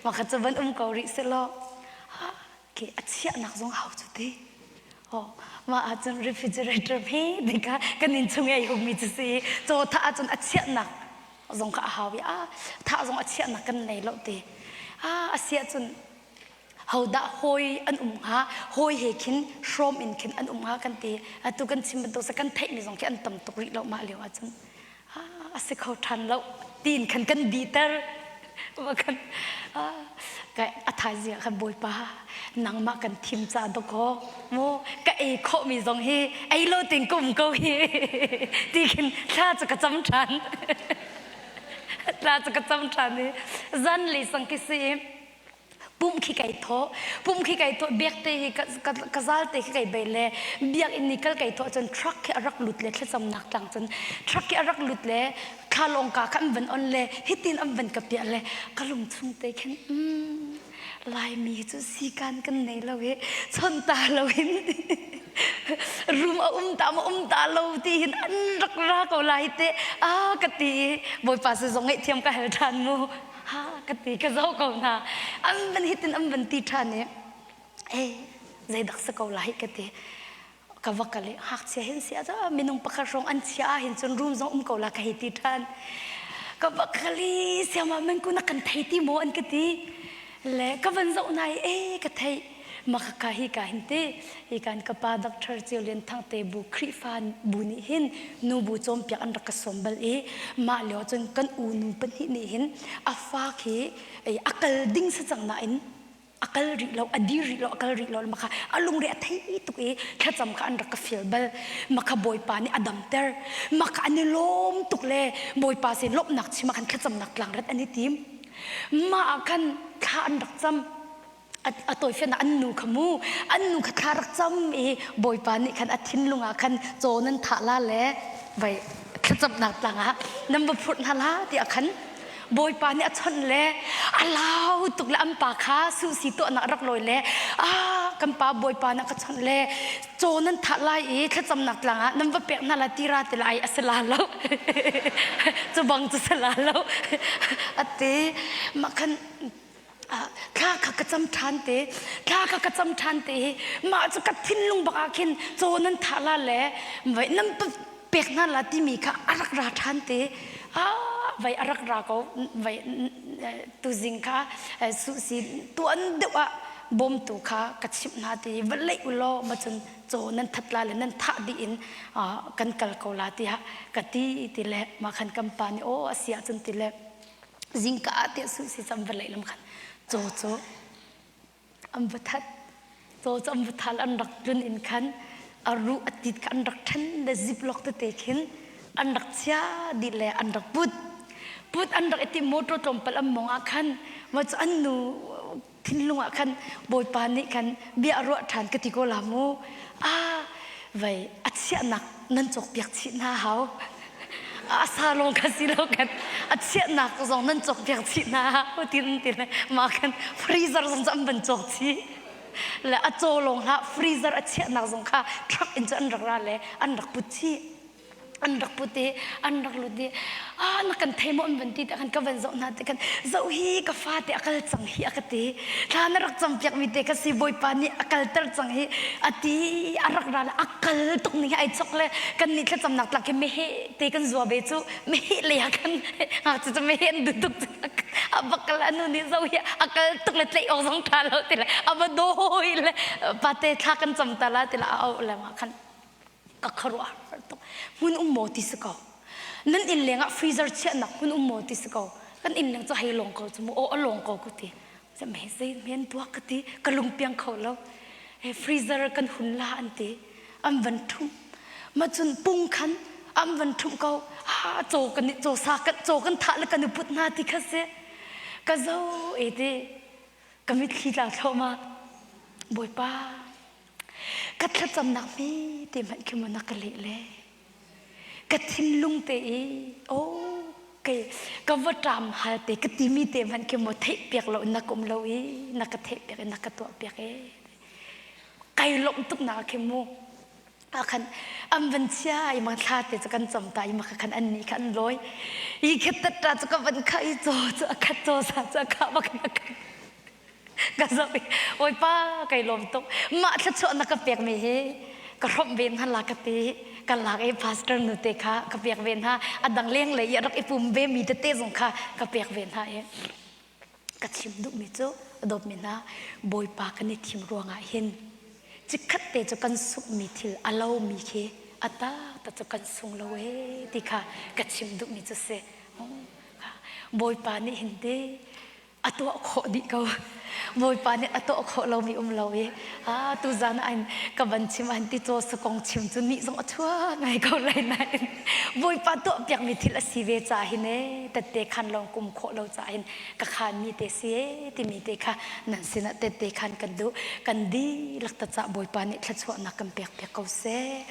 Makhat cu van um ko rih selaw ke a chiahnak zong hau cu ti. Oh, mah ahcun refrigerator hme te kha kan inn chung i ai hungmi cu si. Caw thah ahcun a chiahnak zong kha a hau i a thah zong a chiahnak kan nei lo ti a a si ahcun hodah hawi an um hnga hawi he khin hrawm in khin an um hnga kan ti atu kan chim bantuk sa kan theihmi zong khi an tam tuk rih lo mah lio ahcun a si kho ṭhan lo tiin khan kan biter kan a thaizing ah khan bawipa nangmah kan thim ca dawkaw mu ka ei khawhmi zong hi ei lo ting ka um ko hi ti khin thla cu ka cam ṭhan thla cu ka cam ṭhan i zan le sang khi si pum khi kai thawh pum khi kai thawh biak te hi ka zal te khi kai bei le biakinn ni kal kai thawh cun truck khi a rak lut le thlacamnak tlang cun truck khi a rak lut le thlalawng ka kha an van on le hitin an van ka piah le ka lung chung te khin mm, Laimi cu sikan kan nei lo i chon ta lo in rum a um ta ma um ta lo ti hin an rak ra ko lai te a ka ti bawipa se zong ngaihthiam ka hel ṭhan mu ha ka ti ka zoh ko hna an van hitin an van ti ṭhan i eh zeidak si ko lai ka ti ka va kal i ngakchia hin si ah minung pakhat hrawng an chia ah hin cun room zong um ko la ka hei ti ṭhan ka va kal i siama man ku na kan thei ti maw an ka ti le ka van zoh nai e ka thei maka ka hi ka hin te hi kan ka pa Dr. Ceu Lian Thang te bu Khrihfa bu nih hin nu bu cawnpiak an rak ka sawm bal i mah lio cun kan u nu pahnih nih hin a fa khi a kal ding sa cang nain a kal rih lo a dir rih lo a kal rih lo makha a lungre a thei tuk i thlacam kha an rak ka fial bal makha bawipa nih a damter makha an i lawm tuk le bawipa sin lawmhnak chim ah khan thlacamnak tlang rat an i tim mah ah khan thla an rak cam a tawifian ah an nu kha mu an nu kha thla rak cam i bawipa nih khan a thinlung ah khan caw nan thah la le vai thlacamnak tlang ah nan va phurh hna la tiah khan Bawipa nih a chawnh le a lau tuk le an pa kha suhsi tuahnak rak lawi le ah. Kan pa Bawipa na ka chawnh le caw nan thah lai i thlacamnak tlang ah nan va pek hna lai tira ti lai a si la lo. Cu bang cu si la lo. A ti. Mah khan thla kha ka cam ṭhan te thla kha ka cam ṭhan te hi mah cu ka thinlung bak ah khin caw nan thah la le vai nan pek hna la timi kha a rak ra ṭhan te ah vai a rak ra ko vai tuzing kha suhsi tuan deuh ah bawmtu kha ka chimh hna ti va leih u law ma cun caw nan that la le nan thah dih in kan kal ko la tiah ka ti ti le mah khan kan pa nih aw a si ahcun ti le zingka ah tiah suhsi cam va leih lam khan caw cu an va that caw cu an va thal an rak tlun in khan a ruh a tit kha an rak ṭhen le ziplock tete khin an rak chia dih le an rak put put an rak i tim motor tlawmpal an mong ah khan ma cu an nu thinlung ah khan Bawipa nih khan bia a ruah ṭhan ka ti ko la mu ah vei a chiahnak nan cawkpiak chih hna hau a sa lawng kha si lo kan a chiahnak zong nan cawkpiak chih hna hau tin ti le mah khan freezer zong cu an van cawk chih le a caw lawng hlah freezer a chiahnak zong kha truck in cu an rak ra le an rak put chih an rak put i an rak lut i ah na kan thei maw an van ti te khan ka van zoh hna te khan zoh hi ka fa te a kal cang hi a ka ti thla na rak cam piak mi te ka si bawipa nih a kalter cang hi a ti a rak ra le a kal tuk ning hi ai chok le kan nih thlacamnak tlak khi meheh te kan zua ve cu meheh lei ah khan ngakchia cu meheh an duh tuk a va kal anu nih zoh hi a kal tuk le tlaih awk zong ṭha lo ti le a va dawi le pate thla kan cam ta la ti le a auh le ma khan ka khuaruahhar tuk hmun um maw ti si ko nan inn leng ah freezer chiahnak hmun um maw ti si ko kan inn leng cu hei lawng ko cu mu aw a lawng ko ku ti me zei men tuak ka ti ka lung piang kho lo he freezer kan hun la an ti an van thum ma cun pung khan an van thum ko ha chaw kan chaw sa kan chaw kan thah le kan i put hna ti kha si ka zo e ti ka mitthli tla thlo ma bawipa Ka thlacamnak hmete hmanh khi maw na ka leh le ka thinlung te i aw kei ka va ṭam hal te ka timi te hmanh khi maw theih piak lo na ka um lo i na ka theih piak i na ka tuah piak e kai lawmh tuk nak khi mu ah khan an van chia i ma thla te cu kan cam ta i ma khan an nih kha an lawi i khat ta cu ka van kha i caw cu a khat caw sa cu a kha bak na khat ka zoh i Bawipa kai lawm tuk mah thluachuah na ka pek mi hi ka hrawmh ve hna la ka ti ka lak i pastor nu te kha ka pek ve hna a dang leng lei i a rak i pum ve mi tete zong kha ka pek ve hna i ka chim duh mi cu a dawt mi hna Bawipa kan i thim ruangah hin chikkhat te cu kan sungh mi thil a lo mi khi a tak cu kan sung lo e ti kha ka chim duh mi cu si Bawipa nih hin te a tuah khawh dih ko Bawipa nih a tuah khawh lomi um lo i a tuzan an ka van chim an ti caw sakong chim cu nih zong a chuak ngai ko lai nain Bawipa tuah piakmi thil a si ve ca hin e tette khan lawng kum khawh lo ca hin ka khan mi te si e timi te kha nan sinah tette khan kan duh kan dihlak ta ca Bawipa nih thluachuahnak kan pek piak ko seh.